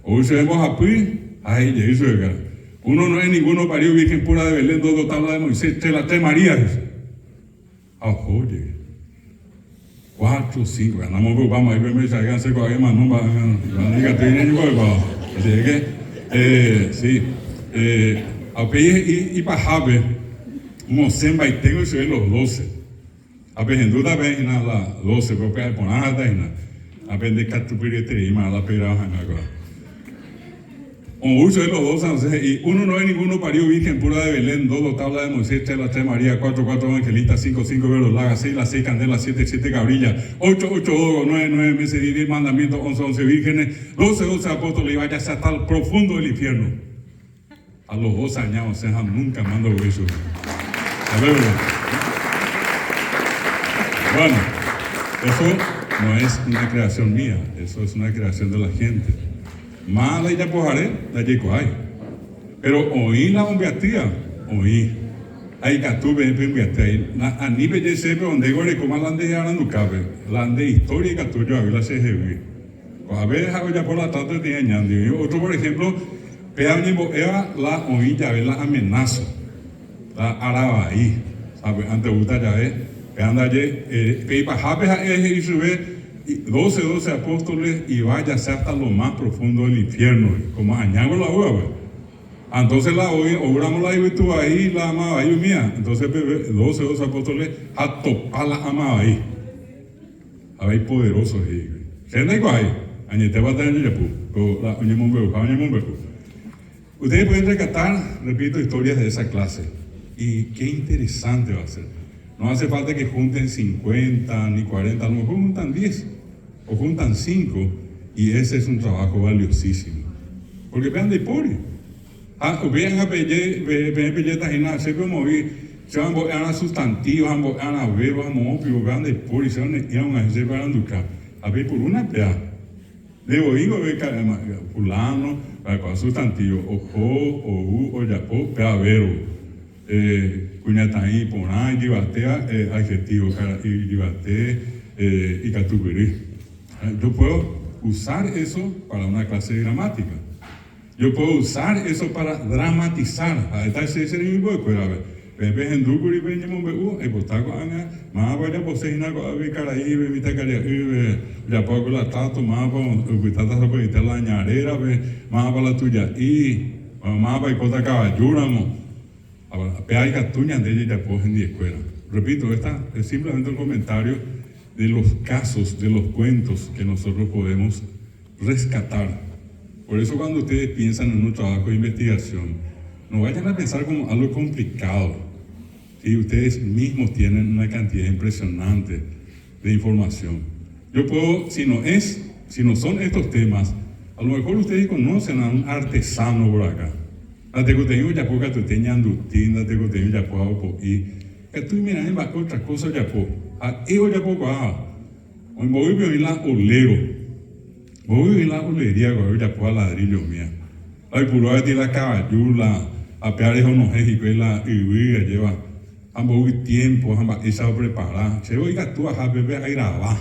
Ou chupe mbohapy ha he'i jey chupe karai, Uno no es ninguno parió virgen pura de Belén, dos dos tablas de Moisés, tres las tres Marías, he'i chupe. Ha oho jey. Cuatro, cinco, ya namombe'upáma ahí pe mba'eichagua che ko'ág̃a mano mba'e ikatúi ñañembo'ekuaa. Así es que, eh, sí, eh, ha upéi he'i ipahápe, mosẽmbaiténgo chupe los doce. Ha pehendúta peẽ hína la doce, pe pya'e porã ha'éta hína, ha pende katupyryetereíma la pegrava hag̃ua kóva. Ou chupe los doce osẽ he'i, Uno no es ninguno parió virgen pura de Belén, dos, dos tablas de Moisés, tres, las tres Marías, cuatro, cuatro evangelistas, cinco, cinco verdolagas, seis, las seis candelas, siete, siete cabrillas, ocho, ocho dogos, nueve, nueve meses, diez, diez mandamientos, once, once vírgenes, doce, doce apóstoles, y váyase hasta el profundo del infierno. A los doce años osẽ ha nunca más ndoguéi chupe. Bueno, eso no es una creación mía, eso es una creación de la gente. Má la ijapohare ndajaikuaái. Péro oĩ la ombyatýva, oĩ. Ha ikatu peẽ pembyaty ai. Ani peje chéve ondéko erekóma la nde arandukápe. La nde historia ikatu ojoavy la chehegui. Ko'ápe ha'e ojapo la trato peteĩ añándi. Oĩ ótro por ejemplo, péva oñembo'éva la oĩ jave la amenaza, la ára vai, sapy'ánte oúta jave, péva ndaje pe ipahápe ha'e he'i chupe doce, doce apóstoles y váyase hasta lo más profundo del infierno, como añáko la oúvape. Ha entonces la oĩ oúramo la yvytu vai, la ama vai umía, entonces pe doce, doce apóstoles ha topa la ama vai. Avei poderoso he'ígui. Che ndaikuaái, añetépa térã jajapo, ko la oñemombe'uha oñemombe'u. Ustedes pueden rescatar, repito, historias de esa clase. Y qué interesante va a ser. No hace falta que junten 50 ni 40, a lo mejor juntan 10 o juntan 5 y ese es un trabajo valiosísimo. Porque péva ndaipóri. Ha upéi ág̃a peje, peẽ pejéta hína, Che pemoĩ, che ambo'e'arã sustantivo, ambo'e'arã verbo, ha moõ piko péva ndaipóri, che one'ẽva og̃uahẽ che aranduka. Ha peipurúna péva. Nde voi vove fulano, ha'ekuaa sustantivo, oho, ou, ojapo, péva verbo. Kuñataĩ iporã, ijyvatéva, adjetivo, kara'i ijyvate, ikatupyry. Yo puedo usar eso para una clase de gramática. Yo puedo usar eso para dramatizar, ha'éta che che remimbo'ekuérape. Peẽ pehendúkuri pe ñemombe'u, aipota ko'ág̃a, mávapa ojapose hína ko'ápe karaípe, mitãkaria'ýpe, ojapo va'ekue la táto, mávapa opytáta sapy'aite la aña rérape, mávapa la tuja'i, mávapa oikóta kavajúramo. Péva ikatu ñande jajapo hendiekuéra. Repito, esta es simplemente un comentario de los casos, de los cuentos que nosotros podemos rescatar. Por eso cuando ustedes piensan en un trabajo de investigación, no vayan a pensar como algo complicado. Si ustedes mismos tienen una cantidad impresionante de información. Yo puedo, si no es, si no son estos temas, a lo mejor ustedes conocen a un artesano por acá. Ndatekotevẽi ojapo katuete ñanduti, ndatekotevẽi ojapo aopo'i, katu imera'ẽ mba'e otra cosa ojapo, ha'e ojapokuaáva. Mboýpe oĩ la olero. Mboy oĩ la olería guave ojapóva ladrillo umía. La oipurúva gueteri la kavaju, la apéare onohẽ hikuái la yvy ajéva. Ha mboy tiempo ha mba'éicha oprepara. Che voi ikatu aha pépe agrava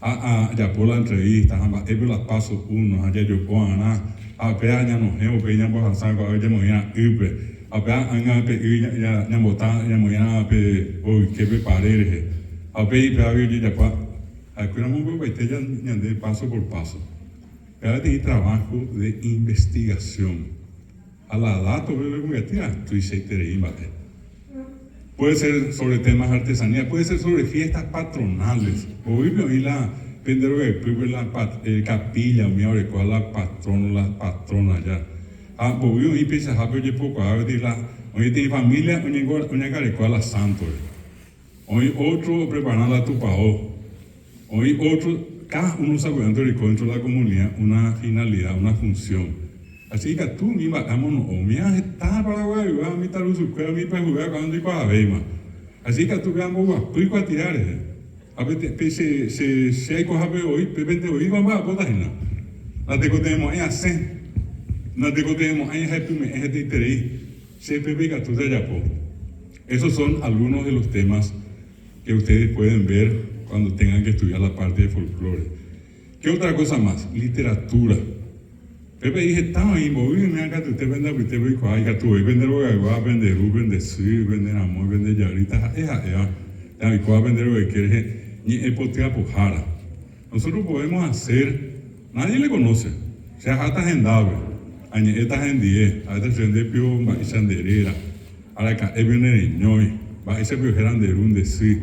ha ajapo la entrevista ha mba'épe la paso uno ha jajoko arã ha upéva ñanohẽ upéi ñambohasa ko'ápe ñamoĩrã ýpe ha upéva ág̃a pe y ñambota ñamoĩrã pe ogyke pe pare rehe. Ha upéi pévagui ojejapo ha'ekuéra omombe'upaite ñande paso por paso. Péva peteĩ trabajo de investigación. Ha la dato pe pemombyaty tuichaiterei mba'e. Puede ser sobre temas artesanía, puede ser sobre fiestas patronales. Oĩpe oĩ la pende rogaypýpe la capilla umi orekóva la patrono, la patrona ja. Ha mboy oĩ peichahápe ojepokuaa gueteri la oĩ peteĩ familia oñangarekóva la sántore. Oĩ ótro oprepara la tupao. Oĩ ótro, káda uno sapy'ánte oreko dentro de la comunidad una finalidad, una función. Así ikatu umi mba'e amono'õ, umíva heta paraguaygua, umi tarusukuéra, umi ipyahuvéva ko'ág̃a ndoikuaavéima. Así ikatu pe amboguapy kuatia rehe. Ha pe che, che, che aikohápe voi, pépente voi amba'apóta hína. Natekotevẽmo'ãi asẽ, natekotevẽmo'ãi ahepyme'ẽ hetaiterei, che pépe ikatúta ajapo. Esos son algunos de los temas que ustedes pueden ver cuando tengan que estudiar la parte de folclore. ¿Qué otra cosa más? Literatura. Pépe he'i heta oĩ mboy oime katuete pende apytépe oikuaa ikatu voi pende rogaygua, pende ru, pende sy, pende ramói, pende jarýi, taha'e ha'éva térã oikóva pende rogayke rehe ñe'ẽ potyapohára. Nosotros podemos hacer, nadie le conoce, che aháta hendápe, añe'ẽta hendie, ha'éta chéve nde pio mba'éicha nde réra, araka'épe ne reñói, mba'éicha pio héra nde ru nde sy,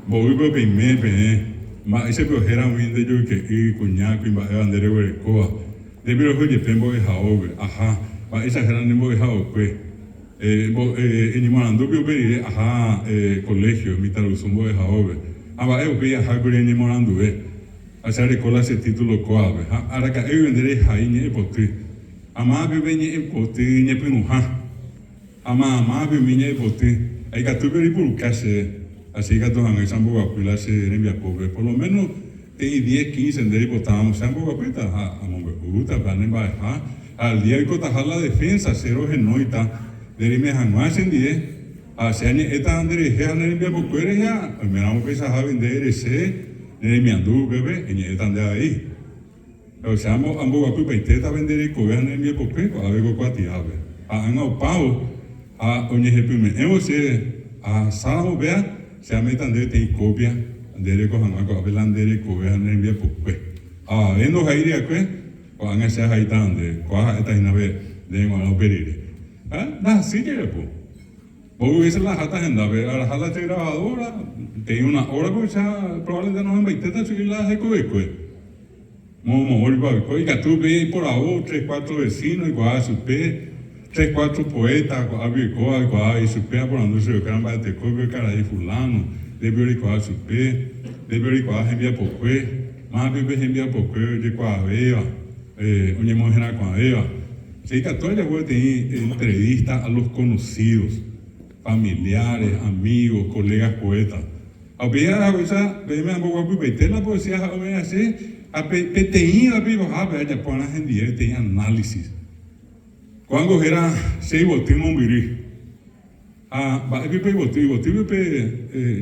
mboýpe peime peẽ, mba'éicha pio héra umi nde joyke'y, kuña, kuimba'éva nde reguerekóva, nde pio reho jepe mbo'ehaópe, aha, mba'éicha héra ne mbo'ehaokue, eñemoarandu pio upe rire aha colegio, mitãrusu mbo'ehaópe, ha mba'e upéi ahákuri añemoaranduve, ha che areko la che título kóvape, ha araka'e guive nde rehai ñe'ẽpoty, ha mávape pe ñe'ẽpoty ñepyrũha, ha mamávape umi ñe'ẽpoty, ha ikatúpe reipuruka chéve, ha che ikatu hag̃uáicha amboguapy la che rembiapópe, por lo menos teĩ diez, quince nde reipotáramo che amboguapýta, ha amombe'úta pe ne mba'eha, ha al día oikotaha la defensa che rohenóita nde reime hag̃ua chendie, Ha che añe'ẽta nderehe ha ne rembiapokue rehe, oiméramo peichahágui nde ere che ne remiandu upépe, eñe'ẽta nde avei. Péro che amboguapypaitéta pende rekove ha ne rembiapokue ko'ápe ko kuatiápe. Ha ág̃a opávo ha oñehepyme'ẽvo chéve ahasáramo péa, che ame'ẽta ndéve peteĩ kópia nde reko hag̃ua ko'ápe la nde rekove ha ne rembiapokue. Avave ndohaíri va'ekue, ko'ág̃a che ahaíta ndéve. Kóa ha'éta hína pe ndéve g̃uarã upe rire. Ha ndahasýi jajapo. Mboy vése la aháta hendápe, araha la che grabadora, peteĩ una hora péicha probablemente nohẽmbaitéta chugui la hekovekue. Moõmoõipa oiko, ikatu upéi aiporavo tres cuatro vecino oikuaa chupe, tres cuatro poeta ko'ápe oikóva oikuaa ichupe, aporandu chupekuéra mba'etekópe karai fulano, ndépe oreikuaa chupe, ndépe oreikuaa hembiapokue, mávape upe hembiapokue ojekuaavéva, oñemoherakuãvéva. Che ikatu ajapo peteĩ entrevista a los conocidos, familiares, amigos, colegas poetas. Ha upéi ahaguéicha peẽme amboguapypaite la poesía ha ome'ẽ che ha pe peteĩva pe ipahápe ajapo arã hendive peteĩ análisis. Ko'ág̃a héra che yvoty mombyry. Ha mba'épe pe yvoty? Yvotýpe pe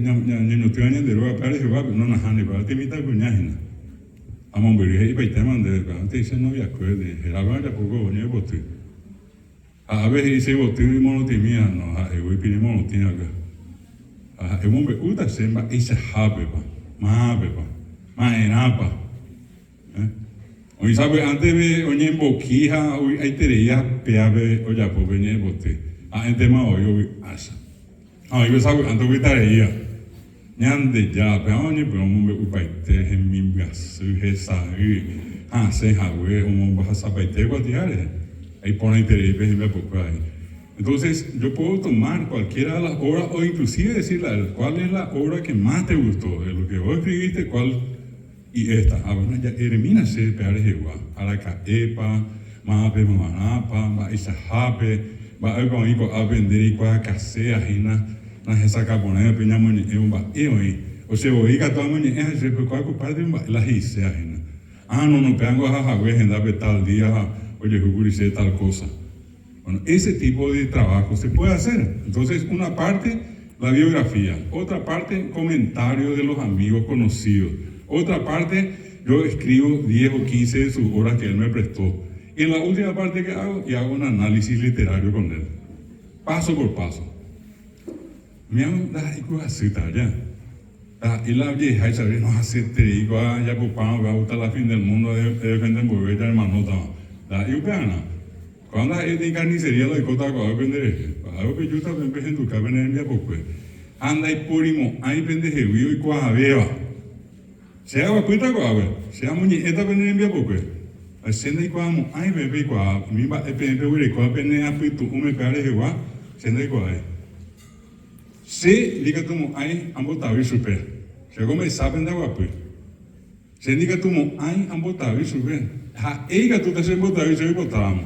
ñañotỹva ñande rógape ha reheguápe, no nahániri, peteĩ mitãkuña hína. Ha mombyry he'ipaitéma ndéve, peteĩ che noviakue, hérape ajapo ko ñe'ẽpoty. Ha ave he'i che yvoty imorotĩmi ha no ha'égui ipire morotĩ va'ekue. Ha ha'e omombe'úta che mba'eichahápepa, mávapepa, ma'erãpa. Oĩ sapy'ánteve oñemboki ha ovy'aiterei ha péape ojapo pe ñe'ẽpoty. Ha'éntema voi ovy'ácha. Ha oĩve sapy'ánte opytareíva. Ñandejára, péva oñepyrũ omombe'upaite hemimbyasy, hesay, hasẽ hague, omombahasapaite kuatia rehe. Ha iporãiterei pe hembiapokue avei. Entonces, yo puedo tomar cualquiera de las obras o inclusive decirle a él, cuál es la obra que más te gustó, de lo que vos escribiste, cuál y esta. Ha bueno, ja'eremína che péva rehegua, araka'épa, mávape g̃uarãpa, mba'eichahápe, mba'épa oĩ ko'ápe nde reikuaakaséa hína, nahesakã porãiva pe ñamoñe'ẽvo mba'e oĩ. O che voi katu amoñe'ẽ ha che pekuaa ko pártepe mba'e la he'iséa hína. Ah, no, no, péango aha hague hendápe tal día ha ojehúkuri chéve tal cosa. Bueno, ese tipo de trabajo se puede hacer. Entonces, una parte, la biografía. Otra parte, comentario de los amigos conocidos. Otra parte, yo escribo 10 o 15 de sus obras que él me prestó. Y en la última parte que hago, y hago un análisis literario con él. Paso por paso. Miau ndaha'éi hasýta aja. Ndaha'éi la ojeheháicha avei no hasyeterei kua ajapopárõ upéva hasta la fin del mundo edefende mboyve ja hermanótava. Ndaha'éi upearã. Kóva ndaha'éi peteĩ carnicería la oikótava ko'águi pende rehe. Ko'águi pejúta peẽ pehenduka pene rembiapokue. Ha ndaiporimo'ãi pendehegui oikuaavéva. Che aguapýta ko'ápe, che amoñe'ẽta pene rembiapokue. Ha che ndaikuaamo'ãi peẽ peikuaa umi mba'e peẽ peguerekóva pene apytu'ũme péva rehegua, che ndaikuaái. Che ndikatumo'ãi ambotavy chupe. Che ko mesápe ndaguapy. Che ndikatumo'ãi ambotavy chupe. Ha'e ikatúta che mbotavy che oipotáramo.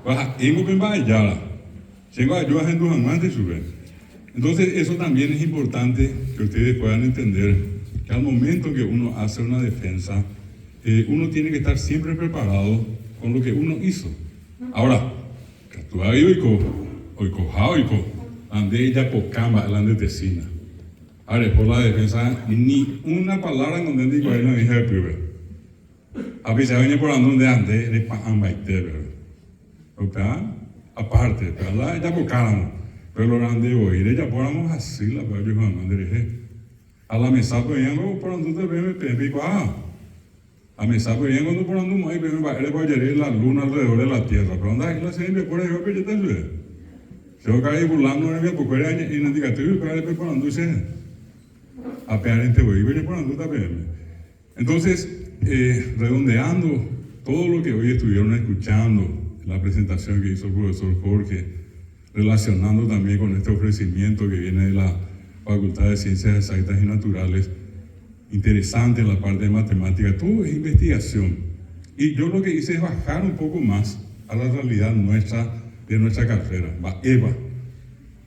Ko ha'éngo pe mba'ejára. Chéngo aju ahendu hag̃uánte chupe. Entonces eso también es importante que ustedes puedan entender que al momento que uno hace una defensa, eh, uno tiene que estar siempre preparado con lo que uno hizo. Ahora, katu avei oiko, oikoha oiko, la nde ejapoka mba'e la nde tesina. Ha reho la defensa ni una palabra ngo nde ndikuaái la oĩha ypýpe. Ha peichave oñeporandu nde ha nde repa'ãmbaite peve. Upéva aparte, upéva la ejapokáramo. Péro lo rande voi rejapóramo hasy la upéva ojehu hag̃ua nderehe. Ha la mesápe oĩvango oporandúta peẽme peẽ peikuaáva. La mesápe oĩvango ndoporandumo'ãi peẽme mba'érepa ojere la luna alrededor de la tierra. Péro ndaha'éi la che rembiapo rehegua pejéta chupe. Che okarai fulano rembiapokuére añe'ẽ nandikatúi upévare peporandu chéve. Ha pearente voi oñeporandúta peẽme. Entonces, eh, redondeando todo lo que hoy estuvieron escuchando, la presentación que hizo el profesor Jorge, relacionando también con este ofrecimiento que viene de la Facultad de Ciencias Exactas y Naturales, interesante la parte de matemática, todo es investigación. Y yo lo que hice es bajar un poco más a la realidad nuestra, de nuestra carrera, va EVA.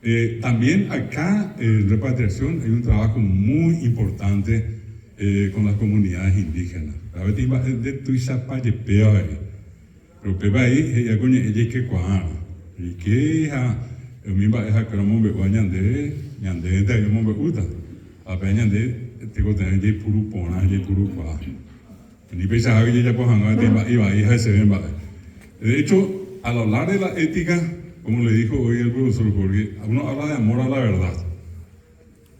Eh, también acá en repatriación hay un trabajo muy importante eh, con las comunidades indígenas. A veces de tuichapa jepéva avei. Péro upéva aí he'i ko ñe'ẽ jaikekuaárõ. Jaike ha umi mba'e ha'ekuéra omombe'úva ñandéve, ñandévente avei omombe'úta. Ha péva ñande tekotevẽ jaipuru porã, jaipurukuaa. Ani peichahágui jajapo hag̃ua peteĩ mba'e ivai ha heseve mba'e. De hecho, al hablar de la ética, como le dijo hoy el profesor Jorge, uno habla de amor a la verdad.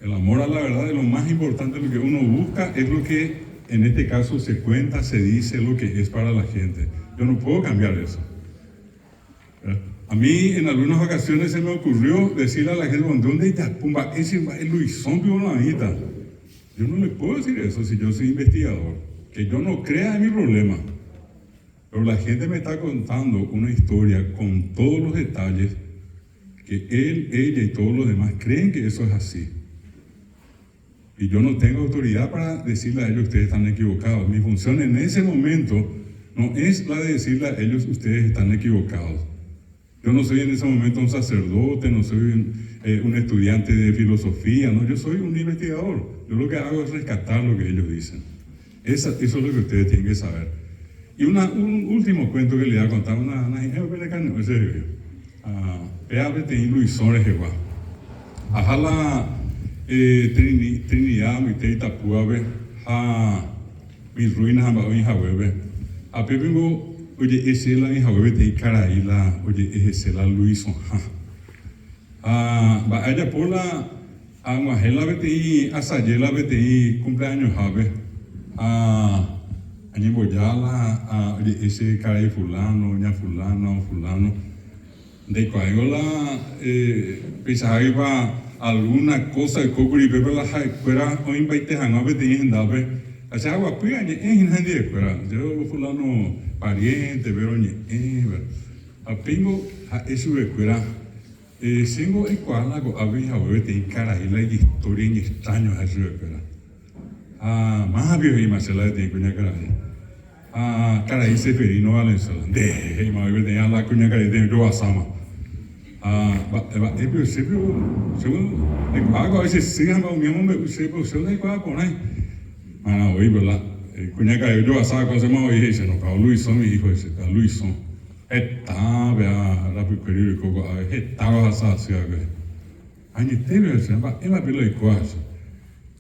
El amor a la verdad es lo más importante, lo que uno busca es lo que en este caso se cuenta, se dice lo que es para la gente. Yo no puedo cambiar eso. A mí en algunas ocasiones se me ocurrió decirle a la gente, ¿dónde está? Pumba, ese Luisón Pibonavita. Yo no le puedo decir eso si yo soy investigador. Que yo no crea en mi problema. Pero la gente me está contando una historia con todos los detalles que él, ella y todos los demás creen que eso es así. Y yo no tengo autoridad para decirle a ellos ustedes están equivocados. Mi función en ese momento no es la de decirle a ellos ustedes están equivocados. Yo no soy en ese momento un sacerdote, no soy un, eh, un estudiante de filosofía, no, yo soy un investigador. Yo lo que hago es rescatar lo que ellos dicen. Esa, eso es lo que ustedes tienen que saber. Y una, un último cuento que le voy a contar, una, una, ese, péa peteĩ Luisõ rehegua. Aha la Trinidad mbyte Itapúape ha mi ruina ha mba'e oĩ haguépe. Ha pépe ningo oje'e che la oĩ hague peteĩ karai la oje'e hese la Luisõha. Ha mba'e ajapo la ag̃uahẽ la peteĩ asaje la peteĩ cumpleañoshápe ha añemboja la oje'e che karai fulano, ña fulana o fulano. Ndaikuaáingo la peichaháguipa algúna kósa oiko kuri pépe la ha'ekuéra oĩmbaite hag̃ua peteĩ hendápe. Ha che aguapy añe'ẽ hína hendivekuéra, che fulano pariénte, péro oñe'ẽ. Ha péingo ha'e chupekuéra, chéngo aikuaa la ko'ápe hague peteĩ karai la ijistória iñextráño ha'e chupekuéra. Ha mávapi he'íma che la peteĩ kuñakarai. Ha karai Seferino Valenzuela, nde he'íma voi peteĩ ha la kuñakarai peteĩ ojovasáma. Ha mba'e mba'épe chépe che aikuaa ko'ápe che sy ha umi omombe'u chépe che ndaikuaa porãi. Marã voi pe la kuñakarai ojovasa va'ekue osẽma voi he'i che no, Ka'o Luisõ mi hijo he'i che, Ka'o Luisõ. Heta pe rapykuéri oiko ko'ápe, heta rohasa asy va'ekue. Añetépe che, mba'épa pe la oikóva che.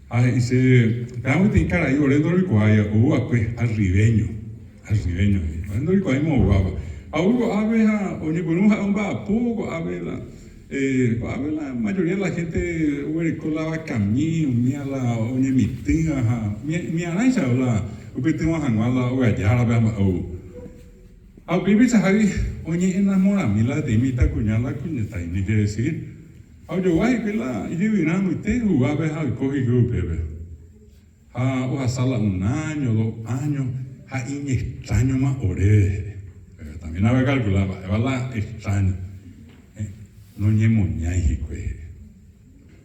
Ha he'i che, Péva peteĩ karai ore ndoroikuaái ou va'ekue arrivéño, arrivéño he'i, ore ndoroikuaái moõguáva. Ha ou ko'ápe ha oñepyrũ ha'e omba'apo ko'ápe la, ko'ápe la mayoría la gente oguereko la vakami, umía la oñemitỹva ha umiarãicha la oipytyvõ hag̃ua la ogajárape ha mba'e ou. Ha upéi peichahágui oñe'enamorami la peteĩ mitãkuña la kuñataĩ, ni ke decir. Ha ojogua hikuái la ijyvyrã mbyte huguápe ha oiko hikuái upépe. Ha ohasa la un áño, dos áño, ha iñextráñoma oréve he'i. Péro también avei okalkula mba'épa la extráño. Noñemoñái hikuái he'i.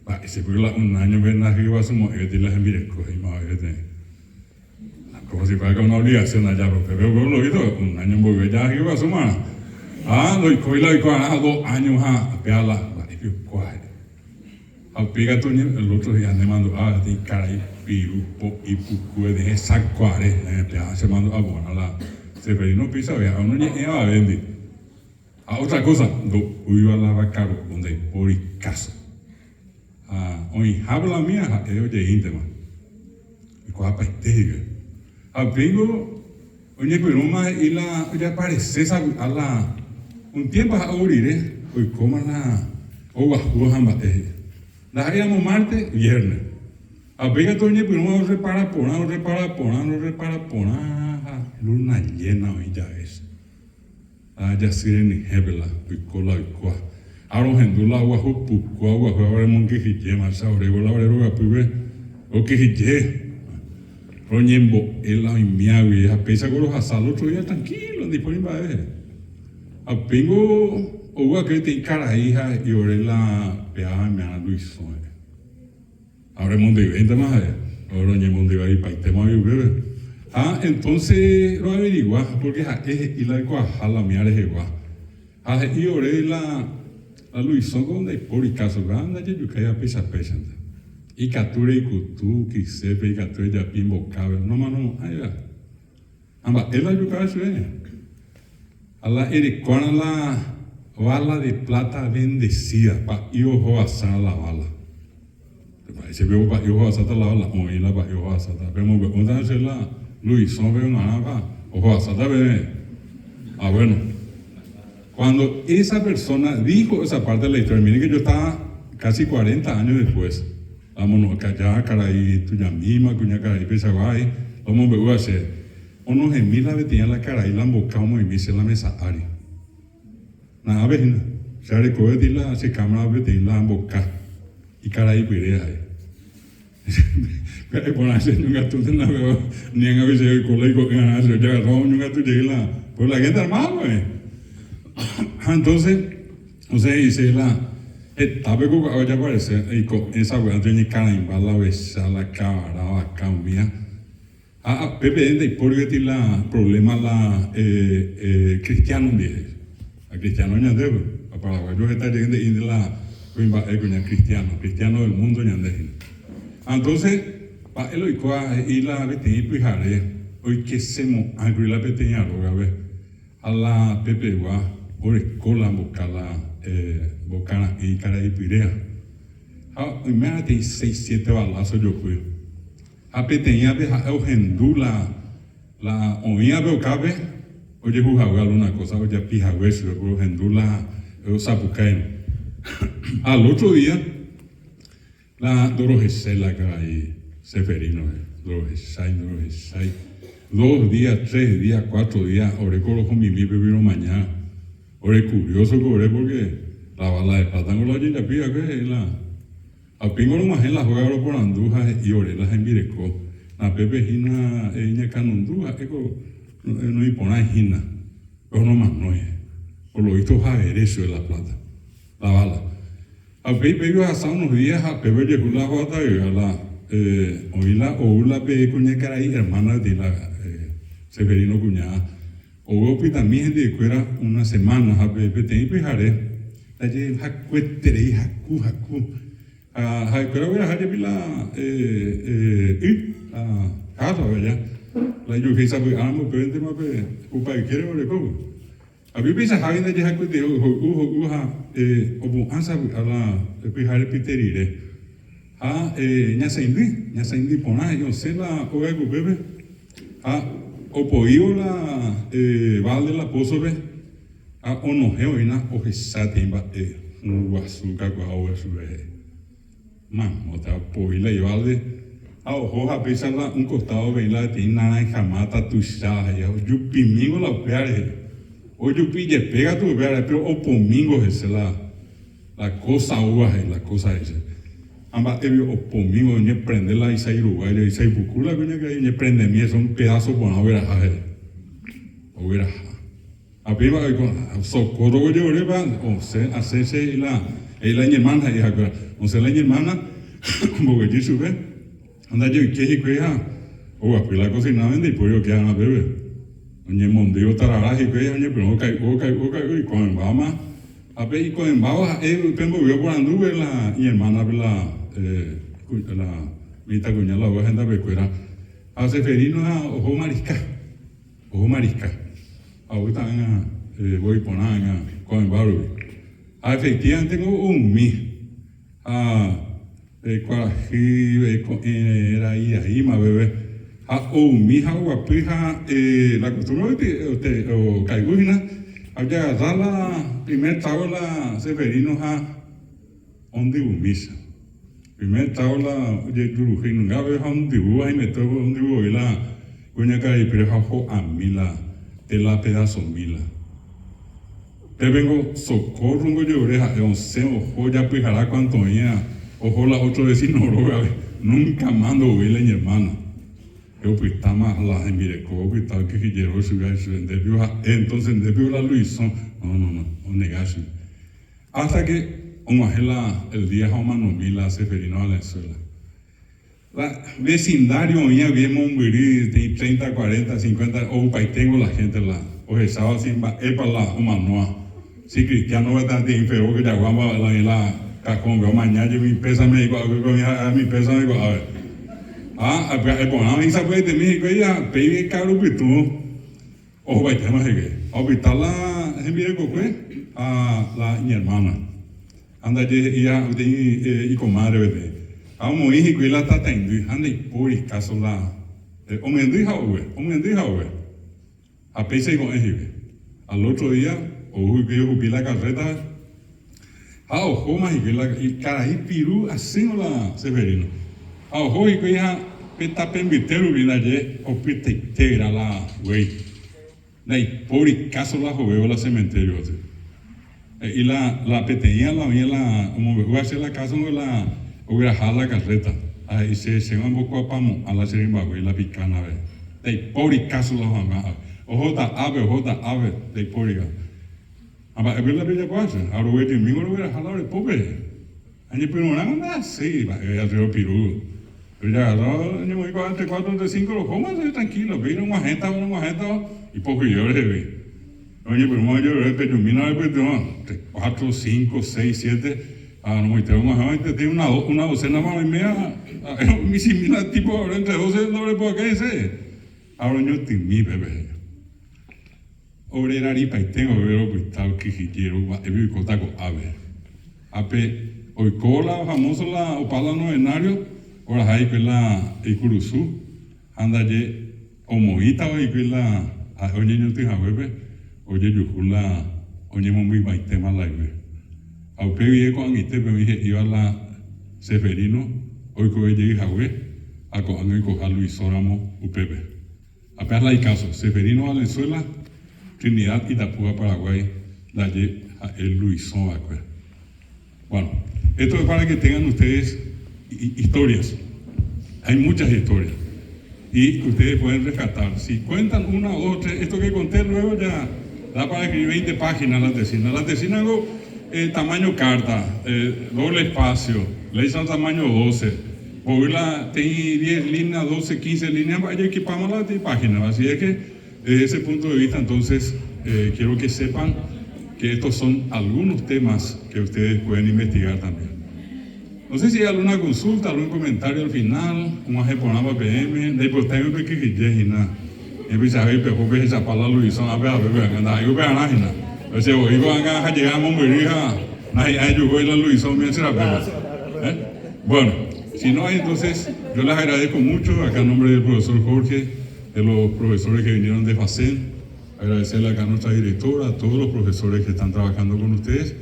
Mba'éichapa la un áñope ndahyeguasumo'ãiva la hembireko he'íma avei peteĩ. Como si fuera una obligación allá, porque veo que lo hizo un año mboyve ya hyeguasúma. Ha ndoikói la oiko arã dos años ha péa la mba'épe oikuaa he'i. Ha upéi katu el otro día nemandu'a peteĩ karai piru po'i puku peteĩ hesakuare péa chemandu'a porã la Seferino upéicha avei ha oñe'ẽ avavéndi. Ha otra cosa ndo'úiva la vaka ro'o ndaipóri káso. Ha oĩhávo la mía ha'e ojeíntema. Oikuaapaite hikuái. Ha upéingo oñepyrũma he'i la ojaparese sapy'a la un tiempo ha'e ou rire oikóma la oguahúva ha mba'e he'i. Ndaha'éi amo márte, viérne. Ha upéi katu oñepyrũma orrepara porã, orrepara porã, orrepara porã ha luna llena oĩ jave. Ha jasy renyhẽpe la oiko la oikóva. Ha rohendu la oguahu puku aguahuéva remongyhyjéma che orévo la ore rogapýpe rokyhyje. Roñembo'e la oiméagui ha péicha ko rohasa al otro día tranquilo ndaipóri mba'eve. Ha upéingo ou va'ekue peteĩ karai ha he'i ore la péva oimearã Luisõ he'i. Ha oremondyvéntema ha'e, roñemondyvaipaitéma voi upépe. Ha entónse roaverigua, pórke ha'e he'i la oikuaaha la mía rehegua. Ha he'i ore la la Luisõko ndaipóri káso, ha ndajejukáiva péicha péichante. Ikatu reikutu kysépe, ikatu ejapi mbokápe, nomanomo'ãiva. Ha mba'e la ojukáva chupe? Ha la erekórã la bala de plata bendecida, pa'i ohovasa la bala. Mba'éicha piko pa'i ohovasáta la bala? Oĩ la pa'i ohovasáta. Pemombe'úntana che la. Luisõpe g̃uarãpa ohoasáta peve? Ah, bueno. Cuando esa persona dijo esa parte de la historia, miren que yo estaba casi 40 años después, amono'õka ja karai tujamíma, kuña karai peichaguái, omombe'úva che, onohẽmi la peteĩ la karai la mboka omoĩmi che la mesa ári. Na'ápe hína, che arekove peteĩ la che cámara peteĩ la mboka ikarai pyre ha'e. Pya'e porã che ñongatúnte na'ápe ni ág̃ape che oiko la iko'ẽarã che ojagarra oñongatu jey la, pues la gente armada pues. Ha entonces osẽ he'ise la hetápe ko ko'ág̃a ojaparese iko'ẽ sapy'ánte oñekaraimba la ovecha, la kavara, vaka umía. Ha pépe ndaipóri gueteri la problema la cristiano ndive. Ha cristiano ñande pues, ha paraguayo heta jey nde'ínte la kuimba'e kuña cristiano, cristiano del mundo ñande hína. Ha entonces mba'e la oikóva he'i la peteĩ pyhare oikesemo'ãkuri la peteĩ rógape ha la pepegua oreko la mboka la mboka ra'ỹi ikaraipyréva. Ha oime peteĩ seis siete balazo ojopy. Ha peteĩvape ha'e ohendu la la oĩvape okápe ojehu hague alguna cosa ojapi hague chupe por ohendu la osapukáirõ. Ha al otro día la ndorohechái la karai Seferino-pe, ndorohechái, ndorohechái. Dos día, tres día, cuatro día ore ko rohomimi pégui romaña. Ore curioso ko ore porque la bala de plata ngo la ojejapi va'ekue he'i la. Ha upéingo rog̃uahẽ la hóga roporandu ha he'i ore la hembireko, Napépe hína iñakãnundu ha'éko noĩporãi hína, péro nomanói. Por lo visto ohavere chupe la plata, la bala. Ha upéi péi ohasa unos días ha pépe ojehu la ho'atayga la oĩ la ou la pe kuñakarai hermana peteĩ la Seferino kuña ou opytami hendivekuéra una semana ha pe peteĩ pyhare ndaje hakueterei haku haku ha ha'ekuéra ogueraha jepi la y la kárrape aja la ijuhéi sapy'áramo upéventema pe hupa ykére orekóvo. Ha upeichahágui ndaje hakueterei hoy'u hoy'u ha opu'ã sapy'a la pyhare pyte rire. Ha ñasaindy, ñasaindy porã he'i osẽ la óga kupépe ha opoívo la válde la pósope ha onohẽ oĩna ohecha peteĩ mba'e hũ guasu kakuaa óga chupe he'i. Mamóta opoi la iválde ha oho ha péicha la un costado peteĩ la peteĩ naranja máta tuicha he'i ojupimíngo la upéva rehe. Ojupi jepe katu upéva rehe péro opomíngo hese la La cosa oúva he'i, la cosa he'ise. Ha mba'égui opomívo oñeprende la isái ruguáire, isái puku la kuñakarai oñeprendemi hese un pedazo porã ogueraha he'i. Ogueraha. Ha péva oiko, socorro ojeruréva, osẽ, asẽ che he'i la, he'i la iñermana he'i ha'ekuéra. Osẽ la iñermana, omboguejy chupe, ha ndaje oike hikuái ha oguapy la kosináme ndaipóri oke arã pépe. Oñemondýi otarara hikuái ha oñepyrũ okay'u, okay'u, okay'u, iko'ẽmbáma. Ha pe iko'ẽmbáva ha'e upe mboyve oporandúpe la iñermánape la la mitãkuña la óga hendapekuéra. Ha Seferino ha oho marisca, oho marisca. Ha oúta ág̃a voi porã ág̃a ko'ẽmba rupi. Ha efectivamente ko oumi. Ha pe kuarahy ko'ẽ rai raíma peve. Ha oumi ha oguapy ha la costumbre okay'u hína ha ojagarra la primer trago la Seferino ha ondyvumícha. Primer trago la ojejuruhy nunga peve ha ondyvúva haimete ondyvu voi la kuñakaraipýre ha ho'ami la tela pedazomi la. Pépengo Socorro-ngo ojerure ha'e osẽ oho japyhara cuanto oĩva oho la otro vecino rógape, nunca más ndoguéi la iñermana. Pe opytáma la hembireko opyta okyhyjero chugui ha chupe nde pio ha'e entonces nde pio la Luisõ. No, no, no, onega chugui. Hasta que og̃uahẽ la el día ha omanomi la Ceferino Valenzuela. La vecindario oĩ avei mombyry peteĩ treinta, cuarenta, cincuenta oupaiténgo la gente la ohecháva si mba'épa la omanóva. Si cristiano va peteĩ feo que jagua la oĩ la cajón-pe omaña jepi mi pésame aikuaápe ko oĩ ha'éva mi pésame aikuaápe. Ha pya'e porã oĩ sapy'aitemi hikuái ha péi ka'aru pytũ ohupaitéma hikuái. Ha opyta la hembirekokue ha la iñermana. Ha ndaje he'íva peteĩ ikomadre peteĩ. Ha omoĩ hikuái la tataindy ha ndaipóri káso la. Omyendy ha ogue, omyendy ha ogue. Ha péicha iko'ẽ hikuái. Al otro día ou hikuái ohupi la karréta ha ohóma hikuái la karai piru asýrõ la Seferino. Ha oho hikuái ha pe tape mbyte rupi ndaje opytaitevera la guéi. Ndaipóri káso la ohovévo la cementerio aty. He'i la la peteĩva la oĩva la omombe'úva che la káso niko la ogueraha la karréta. Ha he'i che chéva ombokuapamo'ã la che rymbaguéi la pikánape. Ndaipóri káso la oha'ãva ápe. Ohóta ápe, ohóta ápe, ndaipóri káso. Ha mba'épe la pejapo che? Ha roguejymívo rogueraha la ore pópe. Añepyrũrãngo ndahasýi mba'eve arriba piru. Rojagarra oñemoĩ kuaa entre cuatro, entre cinco rohóma che tranquilo, péi rog̃uahẽtava, rog̃uahẽtava ipohyive reheve. Roñepyrũma ojerure pejumína roipytyvõ, entre cuatro, cinco, seis, siete, ha romoite rog̃uahẽva peteĩ una, una docena ma oiméva, ha'e michĩmi la tipo ore entre doce ndorepu'akái hese, ha roñotỹmi pépe. Ore raripaite vove ropyta okyhyje rogua'épe oikóta ko'ápe. Ha pe oiko la famoso la opa la novenario oraha hikuái la ikurusu ha ndaje omoĩtava hikuái la ha'e oñeñotỹ haguépe ojejuhu la oñemombymaitéma la yvy. Ha upe guive ko'ag̃aitépe oĩ he'íva la Seferino oikove jey hague ha ko'ág̃a oikoha Luisõ ramo upépe. Ha la ikáso, Seferino Valenzuela, Trinidad Itapúa Paraguay ndaje ha'e Luisõ va'ekue. Bueno, esto es para que tengan ustedes historias. Hay muchas historias. Y ustedes pueden rescatar. Si cuentan una, dos, tres, esto que conté luego ya da para escribir 20 páginas la tesina. La tesina hago eh, tamaño carta, eh, doble espacio, le hice al tamaño 12. Hoy la teĩ 10 líneas, 12, 15 líneas, mba'e equipamos la peteĩ página. Así es que desde ese punto de vista entonces eh, quiero que sepan que estos son algunos temas que ustedes pueden investigar también. No sé si hay alguna consulta, algún comentario al final, og̃uahẽ porãva peẽme, ndaipotái pekyhyje hína. Empichavéi peho pehechapa la Luisõ ápe ha pépe ág̃a, ndaha'éi upearã hína. Che voi ko'ág̃a jajega mombyry ha nahi'ãi juhúi la Luisõ umi che rapépe. ¿Eh? Bueno, si no hay entonces, yo les agradezco mucho acá en nombre del profesor Jorge, de los profesores que vinieron de FACEN, agradecerle acá a nuestra directora, a todos los profesores que están trabajando con ustedes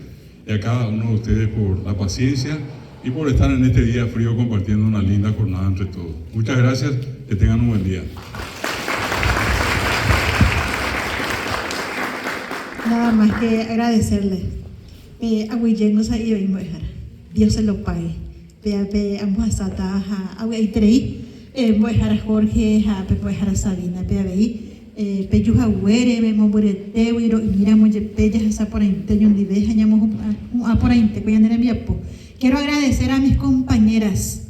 y a cada uno de ustedes por la paciencia y por estar en este día frío compartiendo una linda jornada entre todos. Muchas gracias, que tengan un buen día. Nada más que agradecerle. Pe aguyje sa'i oĩ mbo'ehára. Dios se lo pague. Péa pe ambohasáta ha avy'aiterei mbo'ehára Jorge ha pe mbo'ehára Sabina pe avei peju haguére pemombyretégui ro'imíramo jepe jahasa porãite oñondive ha ñamohu'ã porãite ko ñane rembiapo. Quiero agradecer a mis compañeras,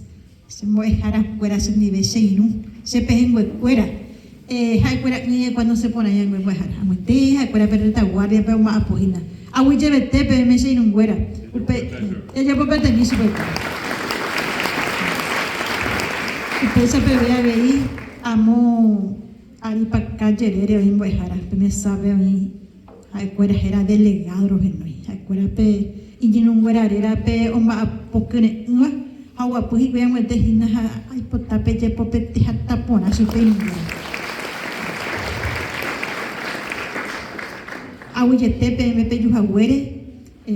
che mbo'ehára kuéra chendive che irũ, che pehẽnguekuéra, ha'ekuéra ỹi nosẽ porãi angue mbo'ehára. Ag̃uite ha'ekuéra pe retaguardia pe omba'apo hína. Aguyjevete peẽme che irũnguéra. Upe jajapo peteĩ chupekuéra. Upéicha peve avei amo aripaka jerére oĩ mbo'ehára pe mesápe oĩ ha'ekuéra héra delegado rohenói. Ha'ekuéra pe iñirũnguéra rérape omba'apo kyre'ỹva ha oguapy hikuái ag̃uete hína ha aipota pejepopete hatã porã chupe irũnguéra. Aguyjete peẽme pejuhaguére,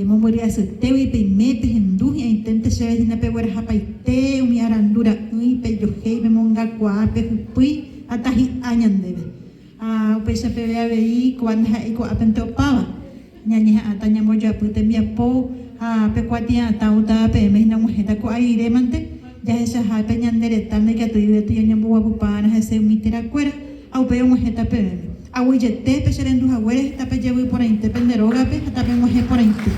mombyry asyetégui peime pehendu hi'ãiténte chéve hína peguerahapaite umi arandu ra'ỹi pejohéi pemongakuaa pehypýi ha tahi'a ñandéve. Ha upéicha peve avei kóva ndaha'éi ko'ápente opáva, ñañeha'ãta ñambojoapy tembiapo ha pe kuatia'atã oútava peẽme hína og̃uahẽta ko'a rirémante, jahechahápe ñande reta ndaikatúi gueteri oñemboguapypa'arã hese umi terakuéra ha upéi og̃uahẽta peẽme. Aguyjete pe che rendu haguére ha tapejevy porãite pende rógape ha tapeg̃uahẽ porãite.